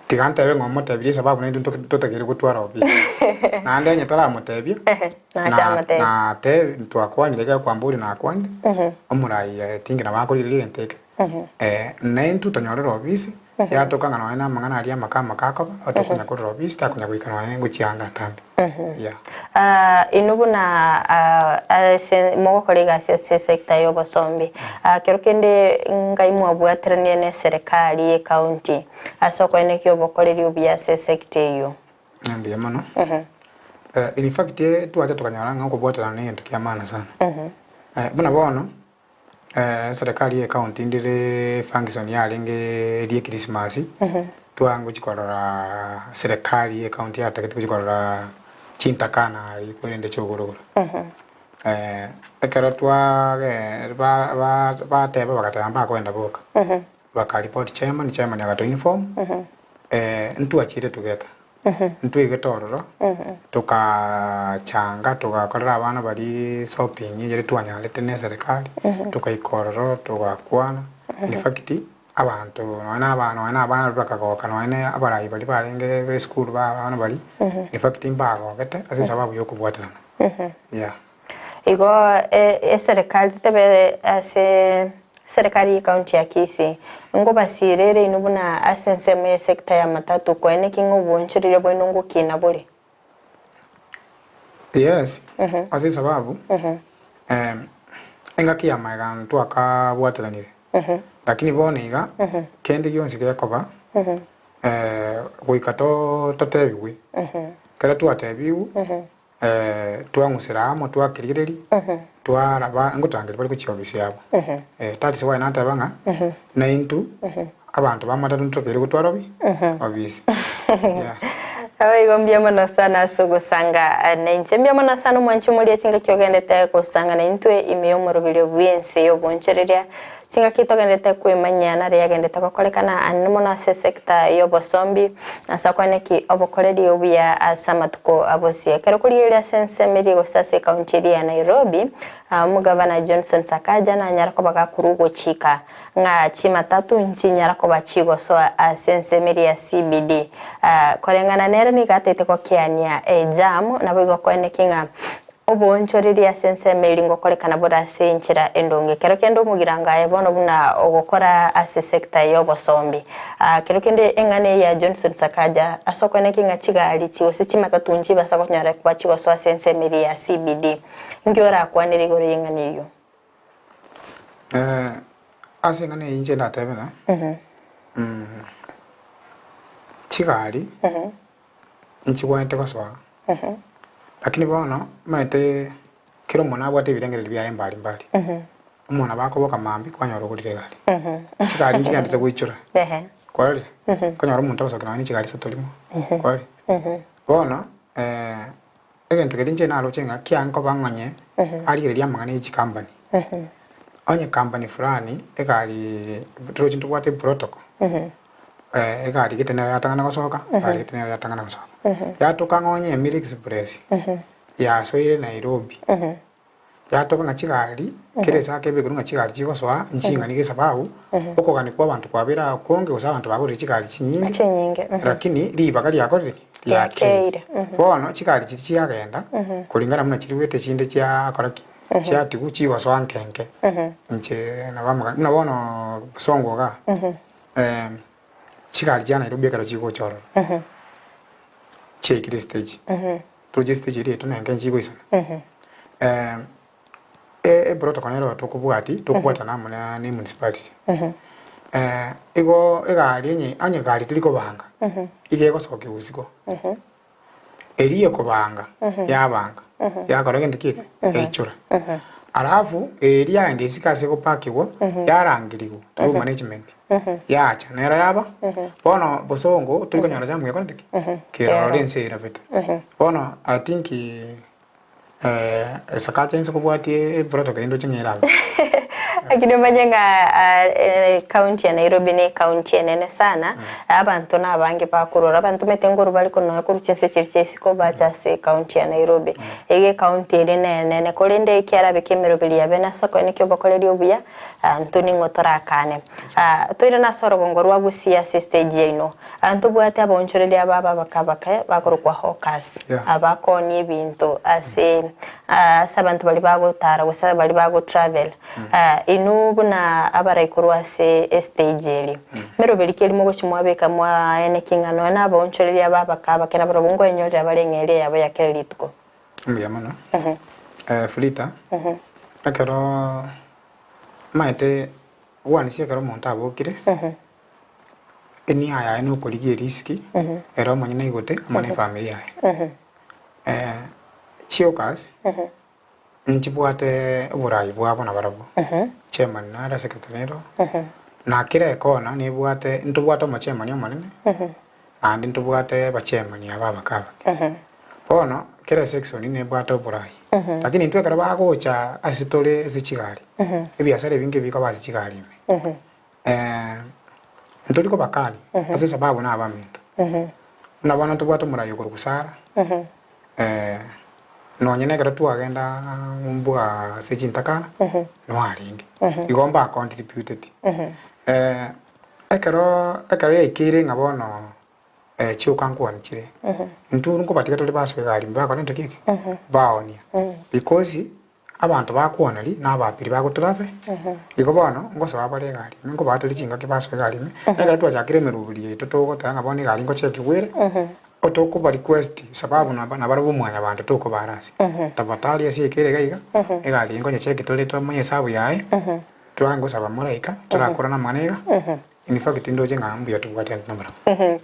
Tiga ntebe ng'a omotebirie esababu naintwe totakeire gotwara ofisi. Naende onye toramotebia, nate twakwanire ekero kwamboria nakwanire, omorai tinki nabo akorigereria egento eke. Naintwe tonyorere ofisi, yatoka ng'a nonye na amang'ana aria amake amake akoba, tokonya korora ofisi takonya goika nonye ngochia ande atambe. Yeah. Inwe buna ase mogokora egasi ase esector ya obosombi, kero kende ngai mwabwateranire na eserekari ye county ase okoenekia obokoreri obuya ase esector eyio? Mbuya mono. In fact twacha tokanyora ng'a okobwaterana na egento kia maana sana. Buna bono, Eserekari ye county ndire function yarenge eria Christmas, twangochi korora serikali ye county yatagete gochi korora chintakana aria kwerende chiogorogoro. Ekero twage ba- ba- bateba bagateba mbakoenda boka, baka report chairman, chairman agato inform, ntwachire together. Ntwaigete ororo, tokachanga togakorera abana baria shopping eyere twanyarete ne eserekari, tokaika ororo togakwana, in fact abanto nonya na abana nonya na abana baria bakagoka nonya na abarai baria barenge ba esukuru ba abana baria, in fact mbagogete ase esababu ya okobwaterana, yeah. Igo eserekari totebe ase eserekari ye county ya Kisii, ngobasiire ere inwe buna ase ensemo ye sector ya matatu koeneki ng'a obonchoreria bwaino ngokina bore. Yes, ase esababu engaki ya magega ntwakabwateranire, lakini bono iga kende gionsi gekoba goika totebigwe, ekero twatebigwe Twang'usera amo, twakerigereria, twaraba ngotangeria bare gochia ofisi yabo. That is why nateba ng'a naintwe abanto ba matatu ntokeire gotwara obi ofisi. Yeah. Naboigo mbuya mono sana ase ogosanga nainche. Mbuya mono sana omwanchi omoria chingaki ogendete gosanga naintwe ime y'omoroberio bw'ense y'obonchoreria. Chingaki togenderete kwemanyia nare yagenderete gokorekana anene mono ase esecta y'obosombi, ase okwaneki obokoreri obuya ase amatuko abosie. Ekero korigereria ase ensemo eria gose ase ecounty eria ya Nairobi, omogavana Johnson Sakaja nanyara koba gakorwa ogochika ng'a chimatatu nchinyara koba chigosoa ase ensemo eria ya CBD. Koreng'ana nere nigo atagete gokeania ejam naboigo koeneki ng'a Oboonchoreria ase ensemo eria ngokorekana bore ase enchera endonge. Ekero kende omogirango aye bono buna ogokora ase sector y'obosombi. Kero kende eng'ana eye ya Johnson Sakaja ase okoenekia ng'a chigari echi gose chimatatu nchibasa konyora koba chigosoa ase ensemo eria ya CBD. Inki orakwanere igoro y'eng'ana eyio? Ase eng'ana eyio inche ndatebe ng'a chigari nchigwenerete gosoa. Lakini bono omanyete. Kera omonto nabwate ebirengererio biaye mbari mbari. Omonto nabo akoboka mambia kwanyora ogorire egari. Chigari nchigenderete goichora. Kwarorire? Okonyora omonto agosokia nonya ne chigari isato rimo. Kwarorire? Bono egento keria inche naroche ng'a kiankoba ng'onye arigereria amang'ana ya chicompany. Onye company fulani egari torochi ntobwate eprotocol, egari gete nero yatang'ana gosoka, egari gete nero yatang'ana gosoka. Yatoka ng'a onye Emiri Express yasoire Nairobi, yatoka ng'a chigari kera ase akebekerwa ng'a chigari chigosoa nching'ani gesababu, okogania kwa abanto kwabeire okonge gose abanto bagorire chigari chinyinge, Chinyinge, lakini ribaga riakorire ki? Riakeire. Riakeire, Bono chigari chiria chiagenda, kulingana buna chiruete echinde chiakora ki? Chiatigwa chigosoa nke nke. Inche nabo amagani buna bono Bosongo igaa, chigari chia Nairobi ekero chigocha ororo, chiaikire estage, Toche estage eria yaito nenke nchigoisana. Eprotocol nero tokobwati, tokobwatana amo na ne municipality. Igo egari onye onye egari teri kobanga, iga egosokiwa isiko, eria ekobanga, yabanga, yakora gento ki eke? Yaichora. Alafu eria yaenda isiko ase egopakigwa, yarangeriwa through management, yacha nero yaba, bono bosongo tori konyora jam gekorete ki? Kerora ense erabete. Bono I think esakacha inse kobwatia eprotocol eye ndoche ng'a erabe. Lakini omanye ng'a county ya Nairobi ne county enene sana, abanto na abange bakorora, abanto omanyete nkorwa bare korwa nonya korwa chinse chiria chia isiko bacha ase ecounty ya Nairobi. Iga ecounty ere nenene, korende ekiarabe kia emeroberi yabe nase okoe naki obokoreri obuya, intwe ning'o torakane. Toirane ase orogongo rwa Gusii ase estage yaino, ntobwate abaonchoreria aba ababake abake bakorokwa hawkers, abakoonia ebinto ase ase abanto baria bagotara gose baria bago travel. Inwe buna abarai korwa ase estage eria, meroberi ki eria mogochia mwabeka mwaenekia ng'a nonya na abaonchoreria aba abake abake nabarabwo nkoenyorera bare ng'a eria yabo ya kera rituko? Mbuya mono. Flita, ekero Omanyete gwanisia ekero omonto abokire, enia yaye nokorigia erisiki, ere omonyene aigote amo na efamiri yaye. Chiokas, nchibwate oborai bwabo nabarabwo, chairman nare, secretary nere oo, na kera ekona nebwate ntobwate omochairman omonene, naende ntobwate abachairman aba abake abake. Bono kera esection nebwate oborai, lakini intwe ekero bagocha ase tore ase chigari, ebiasara ebinge bikoba ase chigari ime, ntori kobakani ase esababu na abaminto. Buna bono ntobwate omorai okorokwa Sarah, nonye na ekero twagenda mbwa ase chintakana, no arenge, igo mbacontributeti. Ekero ekero yaikeire ng'a bono chioka nkwani chire, intwe nkobatiga tore basoa egari ime bakora gento ki eke? Baonia. Because abanto bakwoneria na abapiri bagotravel, igo bono ngosoa bare egari ime, nkobaa tore chingaki basoa egari ime, na ekero twachakire emeroberi yaito togoteba ng'a bono egari ngochekigwa ere, otokoba request sababu naba nabarabwo mwanyabanto tokobara ase, tafadhali ase ekere iga iga, egari eye nkonyechekia tore tomanye esabu yaye, twangosaba moraika, torakorana amang'ana iga, In fact ndoche ng'a mbuya tobwate nabarabwo.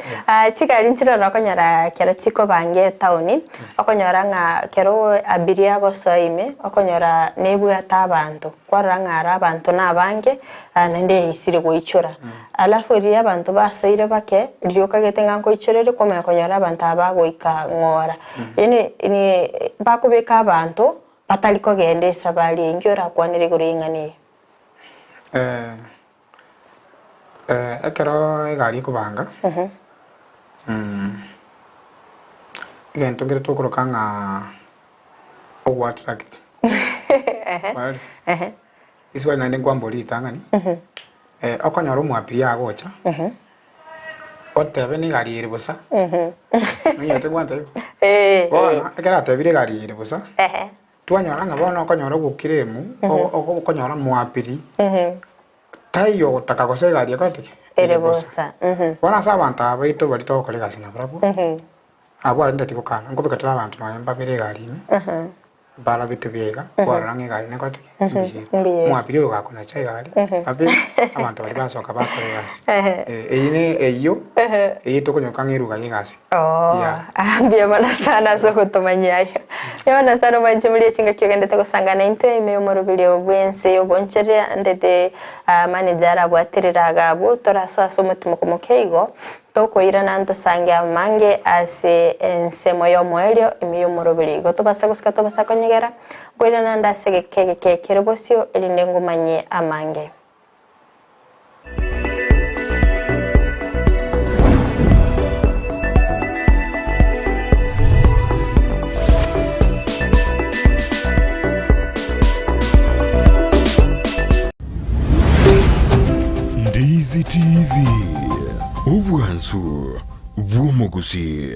Chigari nchiroro okonyora kero chikobanga etaoni, okonyora ng'a kero abiria agosoa ime, okonyora nebwate abanto, kwarora ng'a aro abanto nabange naende yaisire goichora. Alafu riria abanto basoire bake, riria okagete ng'a nkoichorere kwamanya konyora abanto aba bagoika ng'ora. Yaani ni bakobeka abanto batari kogenda esabari eyio, inki orakwanere igoro y'eng'ana eye? Ekero egari ekobanga, egento nkere tokoroka ng'a ogoattract. Kwarorire? Riswali naende nkwambori ritang'ani, okonyora omwapiri agocha, otebe na egari ere bosa, nonyarete gwantebia bo? Bono ekero atebire egari ere bosa, Twanyora ng'a bono okonyora ogokiremu, okonyora mwapiri, taiyo ogotaka gose egari ekorete ki? Ere bosa. Bono ase abanto aba baito baria togokora egasi nabarabwo, abwo aria ntari gokana, nkobeka tore abanto nonya mbabere egari ime, barabete buya iga, kwarora ng'a egari nekorete ki? Mbuya. Omwapiri oyo gakonacha iga aria, babere, abanto baria basoka bakora egasi. Eyio ne eyio, eyio tokonyoka ng'a eruga ya egasi. Oh, Yeah. mbuya mono sana ase ogotomanyia ayio. Mbuya mono sana omwanche moria chingaki ogendete gosangana intwe ime y'omoroberio bw'ense y'obonchereria ndete manager arabwaterere iga abwo torasoe ase omotimoko moke igo Tokoirana ntosange amange ase ensemo y'omoerio ime y'omoroberi. Igo tobasa gosika tobasa konyegera, nkoirana nde ase egeka egeke kere bosio, erinde ngomanye amange. Ndizi TV, obwansu bw'omogusii.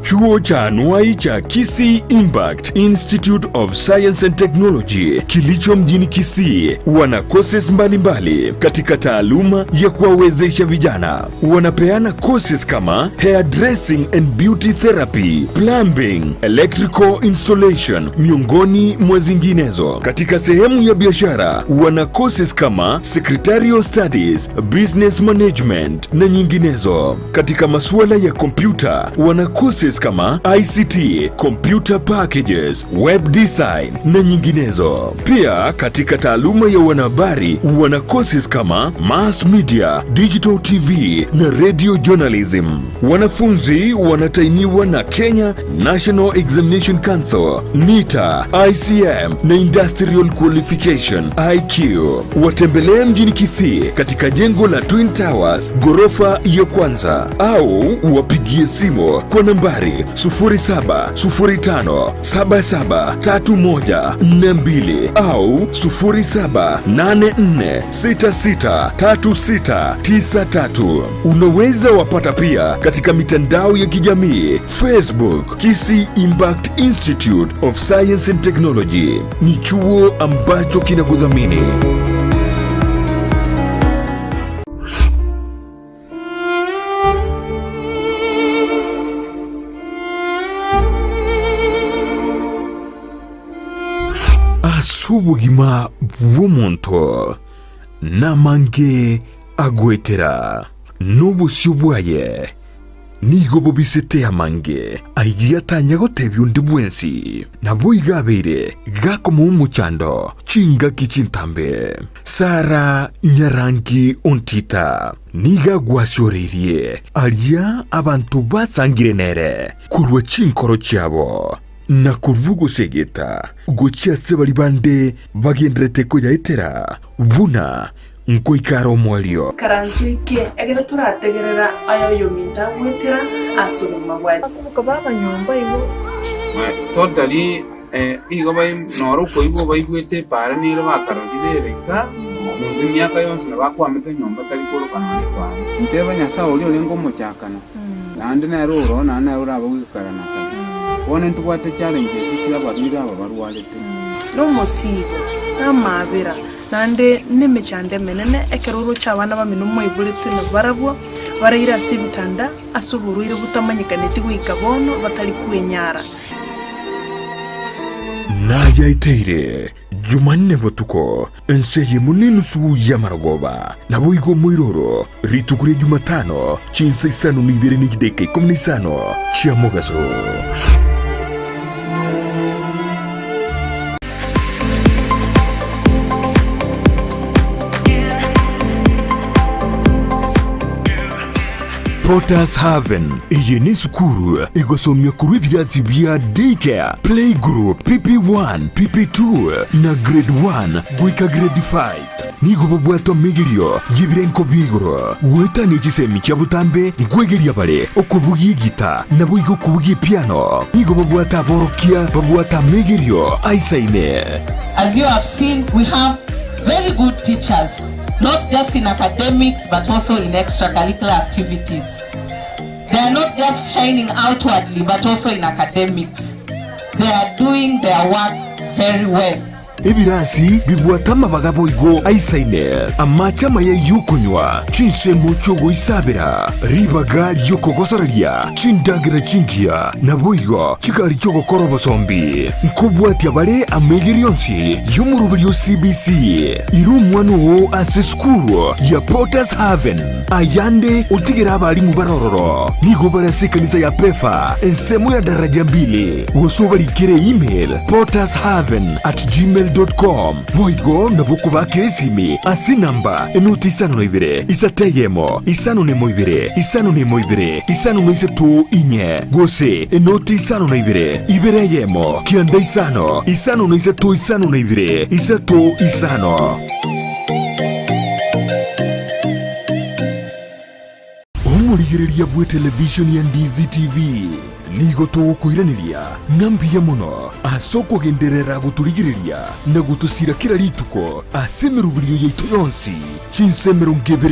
Chuo cha anuai cha Kisii Impact Institute of Science and Technology kilicho mjini Kisii wana courses mbalimbali katika taaluma ya kuwawezesha vijana. Wanapeana courses kama hairdressing and beauty therapy, plumbing, electrical installation miongoni mwa zinginezo. Katika sehemu ya biashara wana courses kama secretarial studies, business management na nyinginezo. Katika masuala ya kompyuta wana courses kama ICT, computer packages, web design na nyinginezo. Pia katika taaluma ya wanahabari wana courses kama mass media, digital TV na radio journalism. Wanafunzi wanatainiwa na Kenya National Examination Council, NITA, ICM na Industrial Qualification IQ. Watembelee mjini Kisii katika jengo la Twin Towers ghorofa ya kwanza au wapigie simu kwa nambari 0705773142 au 0784663693. Unaweza wapata pia katika mitandao ya kijamii Facebook, Kisii Impact Institute of Science and Technology. Ni chuo ambacho kinakudhamini. Ase obogima bw'omonto namange agoetera, na obosio bwaye nigo bobisete amange ayio atanya gotebia onde bwensi. Naboigo abeire gakomoa omochando chingaki chintambe. Sara Nyarangi Ontita nigo agwasioreirie aria abanto basangire nere korwa chinkoro chiabo, na korwa ogosegeta gochia ase baria bande bagendererete koyaetera buna nkoika are omoerio. Ikaranso eke, ekero torategerera aya oyominto agwetera ase obogima bwaye. Bakoboka baba nyomba igo. Totally igo noro okoigwa baigwete epaara nere bakarorire ere iga, monto emiaka yonsi nabo akwamete nyomba tari koroka nonya epaara. Nteba Nyasae oria orenge omochakano, naende nere oroo, naende nere orabe goika kare na kare. Bono ntobwate challenges chi'abarwaire aba barwarete. Nomosiibo, na amaabera, naende nemechando emenene, ekero oroche abana bamino moiboretwe nabarabwo, baraire ase ebitanda ase oborwaire botamanyekaneti goika bono, batari kwenyara. Nayaeteire Jumanne botuko, ense eyemo nenusu y'amarogoba, naboigo omoiroro, rituko ria Jumatano, chinsa isano na ibere ne chidakika ikomi na isano chia mogaso. Potters Haven eye nesukuru egosomia korwa ebirasi bia Daycare, Playgroup, PP1, PP2 na Grade 1 goika Grade 5. Nigo bobwate omegerio y'ebirengo bia igoro goetania chisemi chia botambe nkwegeria bare okobugia egita naboigo okobugia epiano. Nigo babwate aborokia babwate amegerio aisaine. As you have seen, we have very good teachers, not just in academics but also in extracurricular activities. They are not just shining outwardly but also in academics. They are doing their work very well. Ebirasi bibwate amabaga boigo aisaine, amache amaya y'okonywa, chinsemo chi'ogoisabera, ribaga ri'okogosoreria, chindagera chingiya, naboigo chigari chi'ogokora obosombi. Nkobwatia bare amaigerio onsi y'omoroberio o CBC. Ira omwana oo ase esukuru ya Potter's Haven, ayande otigere abalimu bare ororo. Nigo bare ase ekanisa ya Pefa, ensemo ya daraja mbili, gose obarikere email pottershaven at gmail dot com. Boigo nabo okobakera esimi ase enamba enoti isano na ibere, isato eyemo, isano na emo ibere, isano na emo ibere, isano na isato inye, gose enoti isano na ibere, ibere eyemo, kianda isano, isano na isato isano na ibere, isato isano. Omorigereria bw'etelevishoni ya Ndizi TV, nigo togokoiraneria ng'a mbuya mono ase okogenderera gotorigereria na gotosira kera rituko ase emeroberio yaito yonsi chinsa 24.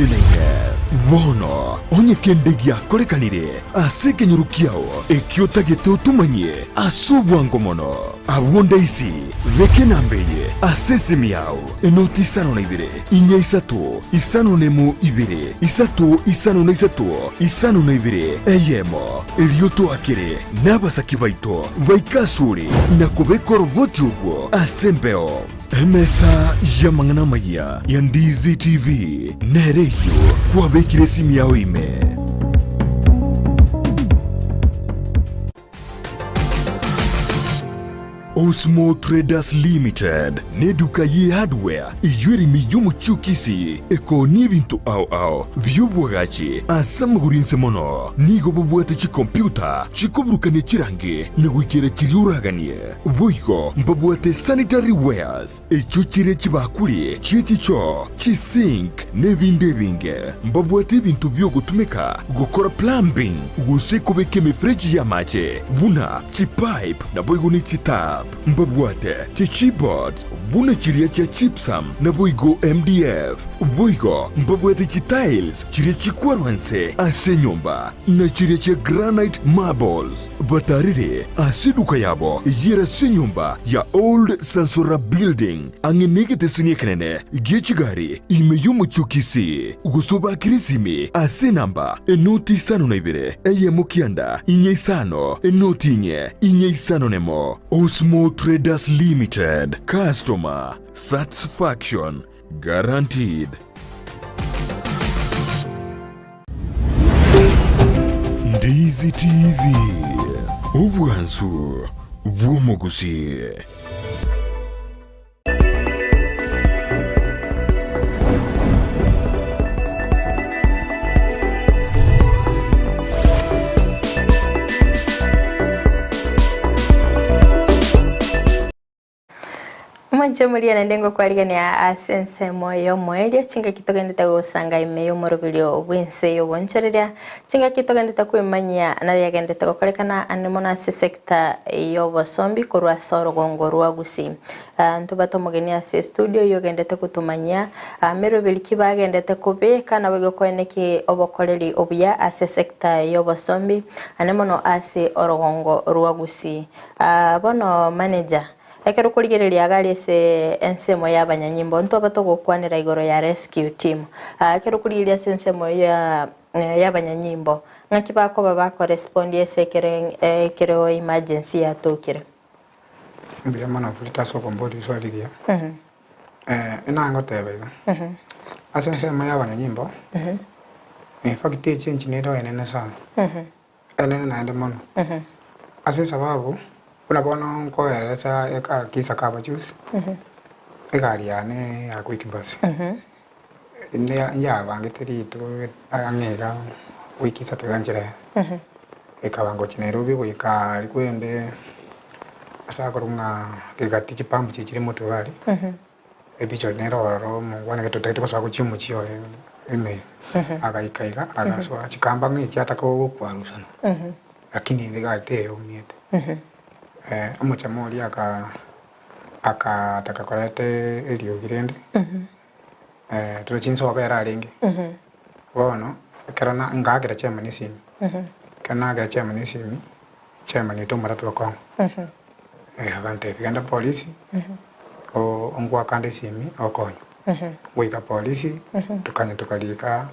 Bono onye kende giakorekanire ase ekenyoro kiao ekio otagete otomanyie ase obwango mono, abwo ndaisi beka enamba eye ase esimi yao, enoti isano na ibere, Inya isato, isano nemo ibere, isato isano na isato, isano na ibere, eyemo. Erio toakere nabasaki baito baike asore na kobeka oroboti orwo ase embeo. Emesa y'amang'ana amayia ya Ndizi TV nere eyio kwabekire esimi yao ime. Osmo Traders Limited neduka ye hardware eyio ere ime y'omochie o Kisii ekoonia ebinto ao ao bi'obwagachi ase amagoro inse mono. Nigo bobwate chikompyuta chikoburukania chirangi na goikera chiria oraganie. Boigo mbabwate sanitary wares echio chire chibakuri chie chichoo, chisink na ebinde ebinge. Mbabwate ebinto bi'ogotumeka gokora plumbing gose kobeka emefereji y'amache buna chipipe naboigo ne chitap. Mbabwate chichipboards buna chiria chia gypsum naboigo MDF. Boigo mbabwate chitiles chiria chikwarwa nse ase enyomba na chiria chia granite marbles. Batarire ase eduka yabo eyio ase enyomba ya Old Sansora Building ang'e negeteseni ekenene gie chigari ime y'omochie o Kisii, gose obakere esimi ase enamba enoti isano na ibere eyemo kianda inye isano enoti inye inye isano nemo. Osmo Traders Limited, Customer Satisfaction Guaranteed. Ndizi TV, obwansu bw'omogusii. Omonche omoria naende ngokwarigania ase ensemo y'omoerio, chingaki togendete gosanga ime y'omoroberio bw'ense y'obonchoreria, chingaki togendete kwemanyia nari agendete gokorekana ande mono ase sector y'obosombi korwa ase orogongo rwa Gusii. Ntobate omogeni ase estudio oyio ogendete gotomanyia meroberi ki bagendete kobeka naboigo koeneki obokoreri obuya ase sector y'obosombi ande mono ase orogongo rwa Gusii. Bono manager, Ekero okorigereria iga aria ase ensemo y'abanyanyimbo, ntwaba togokwanera igoro ya rescue team. Ekero okorigereria ase ensemo ya y'abanyanyimbo, ng'aki bakoba bakorespond ase ekero ekero emergency yatokire? Mbuya mono Frida ase okomboria riswali rigiya. Inangoteba iga, ase ensemo y'abanyanyimbo, in fact echange nere enene sana. Enene naende mono. Ase esababu, buna bono nkoeresa akisa ka abachusi, egari yane ya quick bus, yabangete rituko ang'e iga wiki isato iga nchire, ekaba ngochia Nairobi goika aria kwerende ase akorwa ng'a gegati chipampu chiria chire motwe iga aria. Ebichori nere ororo omongwana gete otagete gosoa gochia omochie oye ime agaika iga agasoa chikamba ng'a echi ataka gokwarusana lakini ende egari teyeumiete. Omochama oria aka akataka koreta eriogi rende torochi nsobo ere arenge bono ekero na ngaakera chairman esimi, ekero naakera chairman esimi, chairman oito omoratu okong'u agantebia genda polisi. o ngwakande esimi okonywa. Goika polisi, tokanya tokarika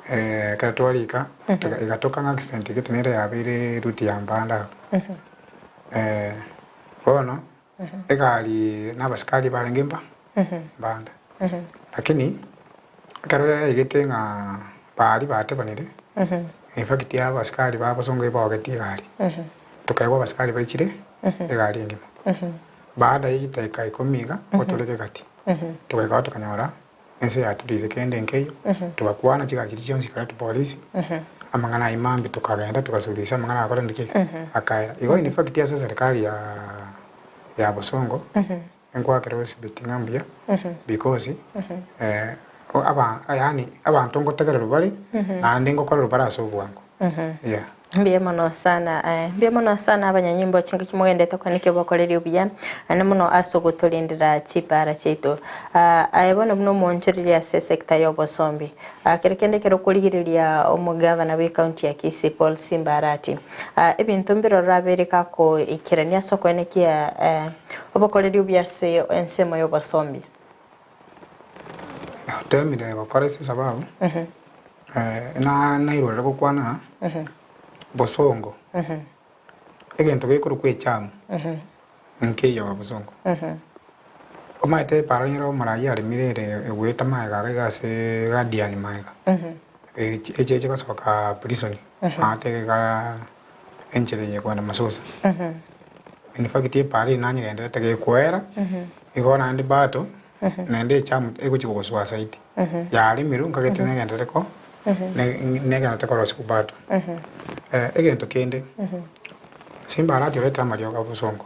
ekero twarika, egatoka ng'a accident gete nere yabeire route ya Mbanda abwo. Bono, egari na abasikari barenge mba Mbanda. Lakini, ekero yaigete ng'a baria batebanire, in fact abasikari ba bosongo ebaogetie egari, tokaigwa abasikari baichire egari engima. Baada ye chidakika ikomi iga, gotoreka egati, togaika ao tokanyora ense yaturire kende nkeiyo, togakwana chigari chiria chionsi chikaretwa polisi, amang'ana ayio mambia tokagenda togasuluhisa amang'ana aya korende ki? Akaera. Igo in fact ase eserikari ya ya bosongo, nkwakera osibiti ng'a mbuya because aba yaani abanto ngotegererwa bare, naende ngokorerwa bare ase obwango, yeah. Mbuya mono sana eh, mbuya mono sana abanyanyimbo chingaki mogendete kwane obokoreri obuya naende mono ase ogotorendera chipara chiaito. Ah, aye bono buna omoonchoreria ase esector ya obosombi, ah, kero kende ekero okorigereria omogavana bwe county ya Kisii Paul Simba Arati, ah, ebinto mbiroro abere gakoikerania ase okoenekia eh, obokoreri obuya ase ensemo ya obosombi. Otemire gokora ase esababu, na nairorire gokwana ng'a bosongo, egento gekorokwa echamu, nkeiyo iga bosongo. Omanyete epara nere omoraia aremire ere egoeta magega iga iga ase guardian magega, eche eche gosoka prison, maate iga enchera eye kwenda masosa. In fact epara eye nanyegenderete gekoera, igo naende bado, naende echamu egochia kogoswa zaidi. Yaremirwe nkagete negenderere ko, negenderete korosigwa bado. Egento kende, Simba Arati oretire amariogo abosongo,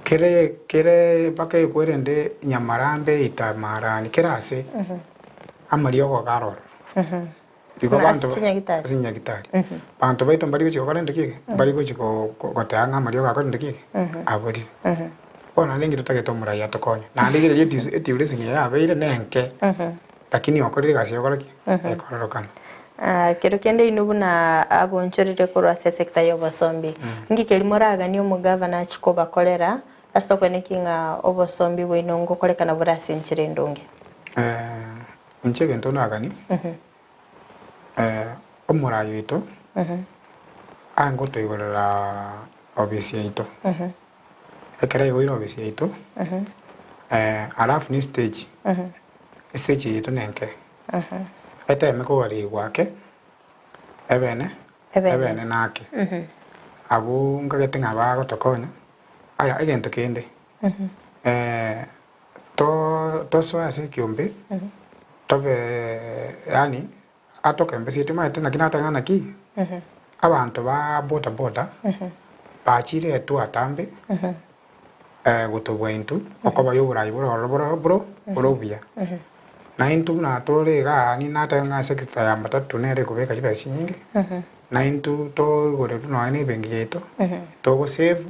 kere kere mpaka ekwerende Nyamarambe, Itamarani, kera ase, amariogo iga aroro. Igo Buna abanto ase chinyagitari. ase chinyagitari. Abanto baito mbari gochia gokora rende ki? Mbari gochia ko- ko- goteba ng'a amariogo akore rende ki? Aborire. Bono naende inki totagete omorai atokonye? Naende rigereria etusi eturism eye yabeire nenke, lakini okorire egasi ya gokora ki? Ekororokana. Ah, kero kende inwe buna abonchorire korwa ase esector ya obosombi, nki keria moraganie omogavana achie kobakorera ase okweneki ng'a obosombi bwaino ngokorekana bore ase enchera endonge? Inche egento ndaganie, omorai oito aye gotoigorera ofisi yaito. Ekero aigoire ofisi yaito, alafu ne stage, estage yaito nenke, eteme kogarigwa ake, ebene, ebene nake. Abwo nkagete ng'a bagotokonya, aya egento kende, To tosoe ase ekiombe, tobe yaani atokembesie timanyete naki nateba ng'a naki, abanto ba boda boda, bachire etwe atambe, gotobua intwe, okoba ya oborai bore ororo boro boro bore obuya. Na intwe buna tore igaa nigo nateba ng'a ase sector ya matatu nere ekobeka chibesa chinyinge, na intwe toigorerwe nonya na ebenki yaito, togosave.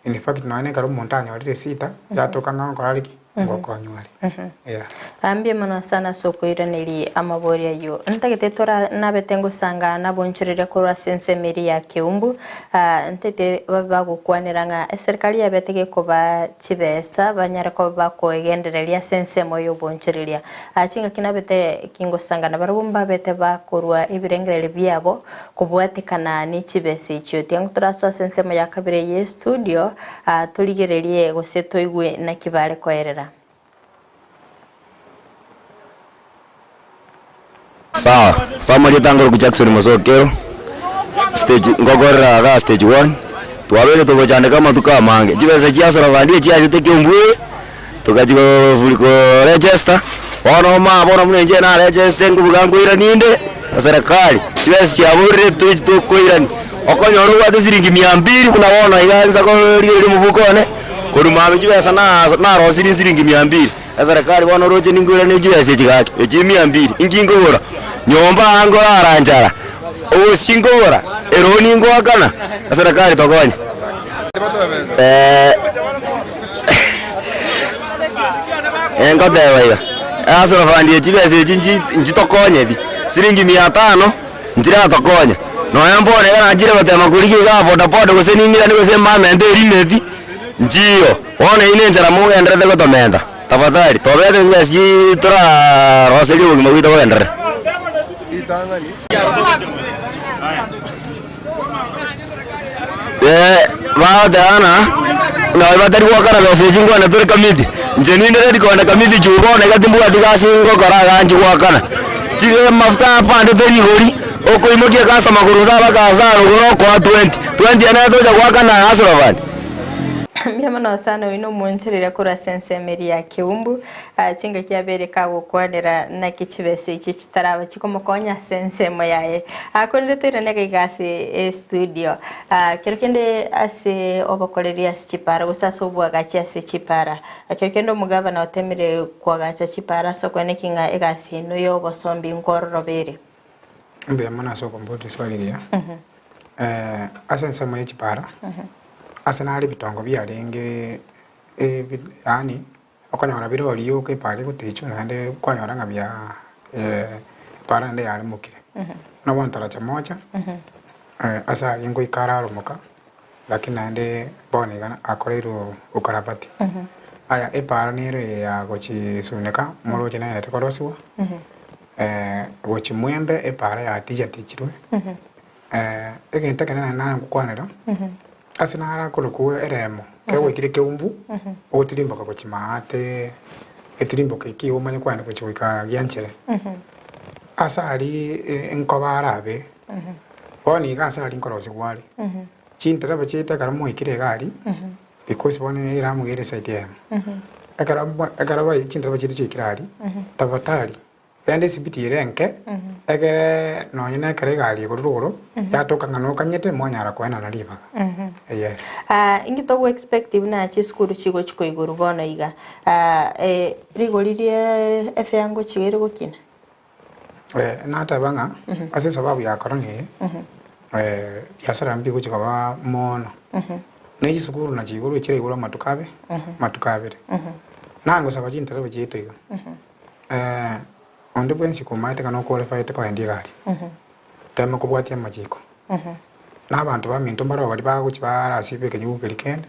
In fact nonya nekero omonto anyorire esita, yatoka ng'a ngokora are ki? Ngokonywa are. Yeah. Mbuya mono sana ase okoiraneria amabori ayio. Ntagete tora nabete ngosanga nabonchoreria korwa ase ensemo eria ya Keumbu, ah, ntete babe bagokwanera ng'a eserikari yabete gekoba chibesa banyare koba bakoegendereria ase ensemo y'obonchoreria. Ah, chingaki nabete kingosanga nabarabwo mbabete bakorwa ebirengererio biabo Kobwatekana ne chibesa echio, tiga torasoe ase ensemo ya kabere y'estudio, torigererie gose toigwe naki bare koerera. Sawa, ase amarieta angoruku Jackson Mosokero, stage ngokorera igaa stage one, twabeire togochandeka amatuko amange, chibesa chia Slavandi echiachete Kiambu eye, togachia kofuri koregister, bono omanye bono buna inche naregeste nkobuga nkoirania inde eserekari, chibesa chiaborire tochi tokoirania, okonyora obwate siringi mia mbili buna bono iga nsa korigereria omobuko one, korwa mambia chibesa na narosirie siringi mia mbili, eserekari bono oroche ninkoiranie chibesa echi gaki, echi mia mbili, inki nkogora? Nyomba aa nkorara nchara, obosie nkogora, eroni ngoakana, eserekari tokonye. Nkoteba iga, ase orofandi chibesa echi nchi nchitokonyeti, siringi mia tano nchiratokonya, nonya mbono iga nachire gotema korigia igaa bodaboda gose ning'irane gose mbamente erimeti. Nchiyo, bono eyio nenchera mogendererete gotomenta. Tafadhali, tobete chibesa chii toraroserie obogima bwaito bogenderere. Eh, bagoteba ng'a nonye batari goakana besa echi nkwane tore Kamiti, inche ninde ready kogenda Kamiti juu bono iga timbwati gasi ngokora iga inche goakana. Chire amafuta apandete rigori, okoimokia ecustomer korwa inse mpaka ase arogoro okoa 20, 20 eye nere tocha goakana hustler fund. Mbuya mono sana oino omoonchoreria korwa ase ensemo eria ya Keumbu, chingaki abeire kagokwanera naki chibesa echio chitaraba chikomokonya ase ensemo yaye. Korende toirane iga ase estudio, kero kende ase obokoreri ase chipara gose ase oboagachi ase chipara, kero kende omogabana otemire koagacha chipara ase okoeneki ng'a egasi eno ya obosombi nkororoba ere. Mbuya mono ase okomboria riswali rigiya. Ase ensemo ye chipara, ase nare ebitongo biarenge ebi yaani okonyora bire orioka epara egotichwa naende kwanyora ng'a bia epara naende yaremokire. Buna bono taracha mocha, ase aria ngoika araromoka, lakini naende bono iga akoreirwe ukarabati. Aya epara nero eye ya gochi suneka, moroche nere tekorosiwa, gochi mwembe epara yatichatichirwe. Egento ekenene naende nare ngokwanera, ase naro akorokwa eremo, ekero gwaikire keumbu, ogotirimboka gochia maate, etirimboka eke igo omanye kogenda gochia goika gianchere. Ase aria nkoba arabe, bono iga ase aria nkorosigwa are, chintereba chiaito ekero mwaikire iga aria, because bono eramu iga ere eside eyemo, ekero ekero bai chintereba chiaito chiaikire aria, tafadhali. Rende esibiti ere enke, egere nonye nekero egari igoro rogoro, yatoka ng'a nokanyete, mwanyara koenana ribaga. Yes. Inki togo expect buna chisukuru chigochi koigorwa bono iga? Rigori rie efare ngochi ere gokina? Nateba ng'a ase esababu ya korona eye, biasara mbigochi koba mono. Ne chisukuru nachi igorwe chiraigorwe amatuko abe, amatuko abere. Nangosaba chintereba chiaito iga. Onde bwensi komaete kana okworifaete koendia egari, tema kobwatia amachiko. Na abanto baminto mbaroo baria bagochia barasiba ekenyugu keria kende,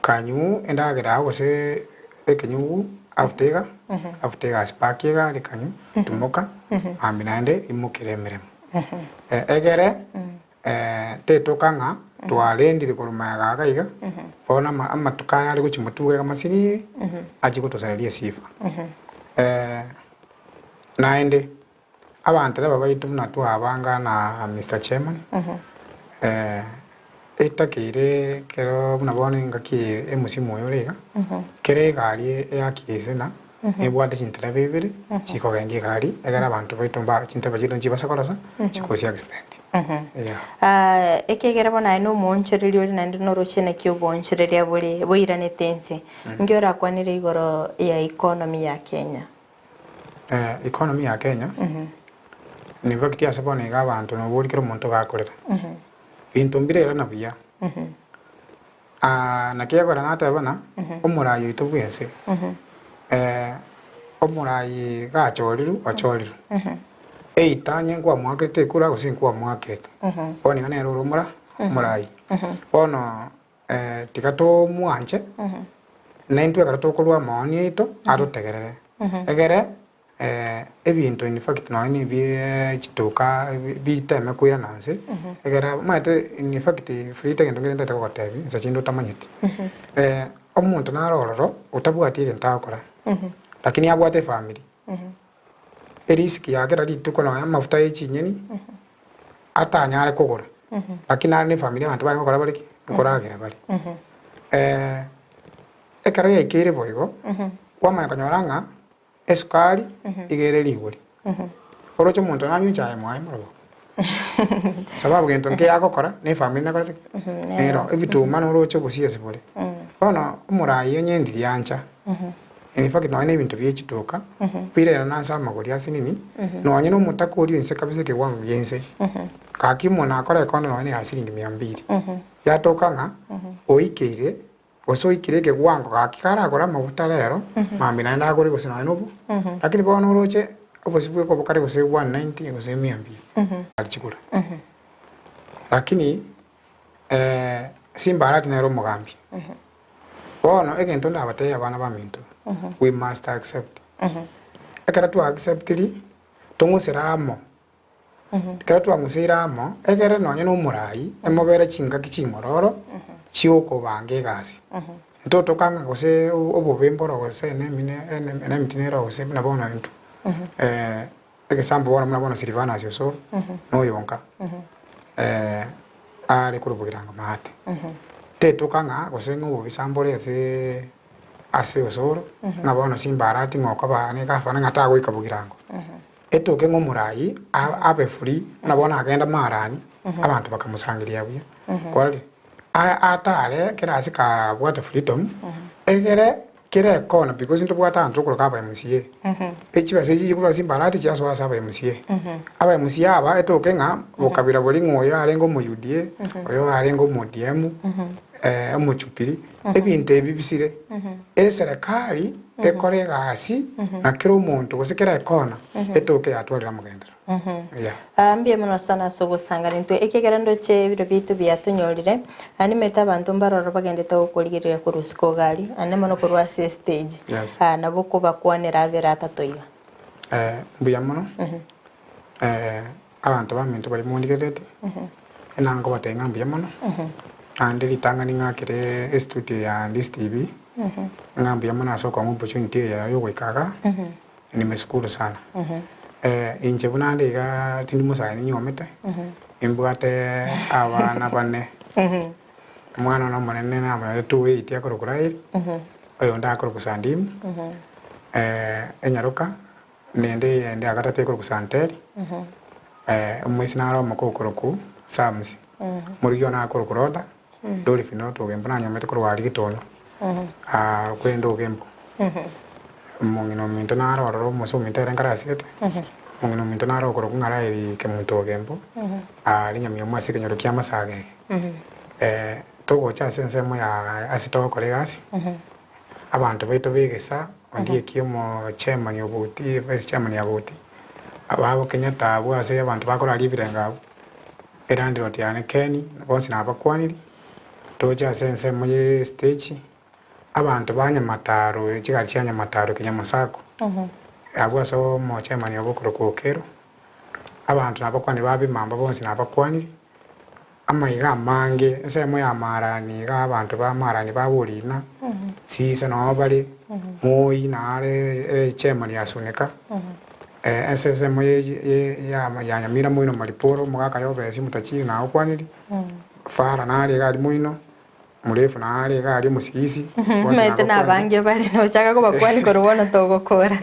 kanywa endagera yao gose ekenyugu after iga, after egasi park egari kanywa, timoka, mambia naende imokera emeremo. Egere Tetoka ng'a twarendire korwa magega iga iga, bono amatuko aya are gochia motuko iga masiriri, achie gotosareria esifa. Naende, abantereba baito buna twabanga na Mister Chairman, etakeire ekero buna bono engaki eye emosimu oyo ore iga, kera egari eyakigese ng'a Nebwate chintereba ibere chikogendia egari, ekero abanto baito mba chintereba chiaito nchibasa korosa, chikosia accident. Yeah. Ekiagera bono aye nomoonchoreria ore naende noroche naki oboonchoreria bore boiranete ense, inki orakwanere igoro ya economy ya Kenya? Economy ya Kenya, in fact ase bono iga abanto nobori kera omonto gakorera, binto mbirerana buya. Naki ekero nateba ng'a omoraai oito bw'ense, omoraai gachorirwe, ochorirwe, either onye nkwamoakerete ekura gose nkwamoakerete, bono iga nere ore omora omoraai. Bono tiga tomwanche, naintwe ekero tokorwa amaoni aito, atotegerere, egere Ebinto in fact nonya na ebie chituka biteme koirana nse, ekero omanyete in fact Frida egento nkere ntagete kogotebia inse chinde otamanyeti, omonto nare ororo otabwati egento agokora, lakini abwate efamiri, erisiki ya kera rituko nonya amafuta ya chinyeni, atanyare kogora, lakini nare na efamiri abanto baye ngokora bare ki? Nkoragera bare. Ekero yaikeire boigo, kwamanya konyora ng'a esukari iga ere rigori. Oroche omonto nanywe echae mwaye moroboko. Sababu gento nkeyo agokora, na efamiri nekorete ki? Nero, ebituma noroche obosiesi bore. Bono omorai onye ndiri ancha, in fact nonye na ebinto bie chituka, birerana ase amagori ase nini, nonye na omotaka oria inse kabisa ekewango gia inse, gaki omonto nakora ekonda nonye na ya siringi mia mbiri, yatoka ng'a oikeire Gose oikire ekegwango gaki karagore amaguta rero, mambia naende agore gose nonya nobo. Lakini bono oroche obosie bweka obokare gose 190 gose mia mbili ari chigura. Lakini. Simba Arati nere omogambi. Bono egento ndabatebie abana baminto, we must accept. Ekero twa acceptiri, tong'usere amo. Ekero twang'useire amo, egere nonye na omorai, emobere chingaki ching'ororo chi'okobanga egasi. Ntotoka ng'a gose obobe mboro gose enemi ne enemiti nero gose buna bono intwe. Egesambo bono buna bono Silvanus Osoro, noyonka, are korwa Bogirango maate. Tetoka ng'a gose ng'a obobisa mbore ase ase Osoro, ng'a bono Simbarati ng'a okoba ne gavana ng'a tagoika Bogirango. Etoke ng'a omorai abe free, buna bono agenda marani, abanto bakamosangereria buya. Kwarorire? Atare kera ase kabwate freedom, egere kera ekona because ntobwate abanto tokoroka aba MCA. Echibesa echi chikorwa ase Simbarati chiasoa ase aba MCA. Aba MCA aba etoke ng'a bokabira boria ng'a oyo arenge omo UDA, oyo arenge omo ODM, omochupiri, ebinto ebi bisire. Eserekari ekore egasi na kera omonto gose kera ekona etoke yatwarire amagenderero. Yeah. Ah, mbuya mono sana ase ogosangana intwe, ekiagera ndoche ebiro biaito biatonyorire, ah, nimanyete abanto mbaroro bagendete gokorigereria korwa isiko iga aria, ande mono korwa ase estage, Yes. ah, nabo okobakwanera abere atato iga. Eh, mbuya mono eh, abanto baminto baria mondigereretie, enangobatebia ng'a mbuya mono, naende ritang'ani ng'akere estudio ya Ndisi TV, ng'a mbuya mono ase okong'a opportunity eye ya goika igaa, nimeshukuru sana. Inche buna ande igaa tindi mosae ninyuomete, nimbwate abana bane, omwana one omonene namonyorete 2:80 akorokwa Raeli, oyonde akorokwa Sandimu, enyaroka, Nende eyende ya gatato ekorokwa Santeri, omoisia naro omoka okorokwa Samusi, omorigia one akorokwa Roda, Dolifi noro Ogembo nanyomete korwa aria Gitono, kwende Ogembo. Omong'ina ominto naro ororo omose ominto ere nkarasigete, omong'ina ominto naro okorokwa ng'a Raeli Kemunto Ogembo, aria Nyamiomo ase ekenyoro kia Masagege. Togocha ase ensemo ya ase togokora egasi, Abanto baito b'egesaa, ondieki omochairman o Boti, vice chairman ya Boti, ababo Kenyatta abwo ase abanto bakoraria ebirengo abwo, elandlord yane Ken, bonsi nabakwaniri, toche ase ensemo ye stage, abanto ba Nyamataro, chigari chia Nyamataro Kenyamasako, abwo ase omochairman obo okorokwa Okero, abanto nabakwaniri ba Bimamba bonsi nabakwaniri. Amaiga amange, ensemo ya Maarani iga abanto ba Maarani baborina, Sisa nao bare, Moi nare echairman ya Suneka, ase ensemo ya Nyamira moino Mariporo, omogaka Yobesi omotachiri nagokwanirie, Fara nare iga aria moino, Murefu nare iga aria omosigisi, bonsi Omanyete nagokwanirie. nabange bare nochaka kobakwani korwa bono togokora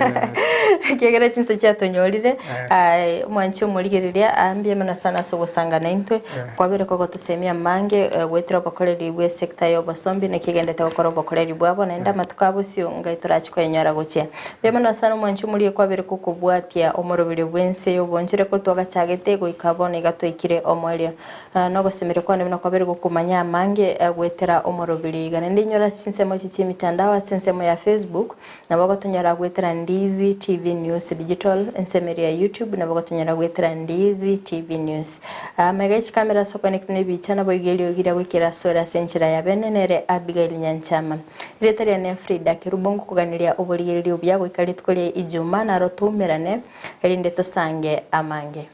ekiagera chinsa chiatonyorire Aye, omwanchi omorigereria aa mbuya mono sana ase ogosangana intwe kwabere kogotosemia amange goetera obokoreri bwe sector ya obosombi naki egenderete gokora obokoreri bwabo naende amatuko a bosio ngai torachi koyenyora gochia. Mbuya mono sana omwanchi omorigereria kwabere kokobwatia omoroberio bwense y'obonchore korwa twagachagete goika bono iga twaikire omoerio. Nogosemeria kwane buna kwabere gokomanya amange goetera omoroberio iga. Naende inyore ase chinsemo echi chi'emitandao ase ensemo ya Facebook, Nabo ogotonyora goetera Ndizi TV News Digital, ensemo eria ya YouTube nabo ogotonyora goetera Ndizi TV News. Amaiga ye chikamera ase okwanekire nebicha naboigo eriogi ria goikera asore ase enchera ya bene nere Abigail Nyanchama. Erieta riane Frida Kerubo ngokoganeria oborigereria obuya goika rituko ria Ijumaa naro toumerane erinde tosange amange.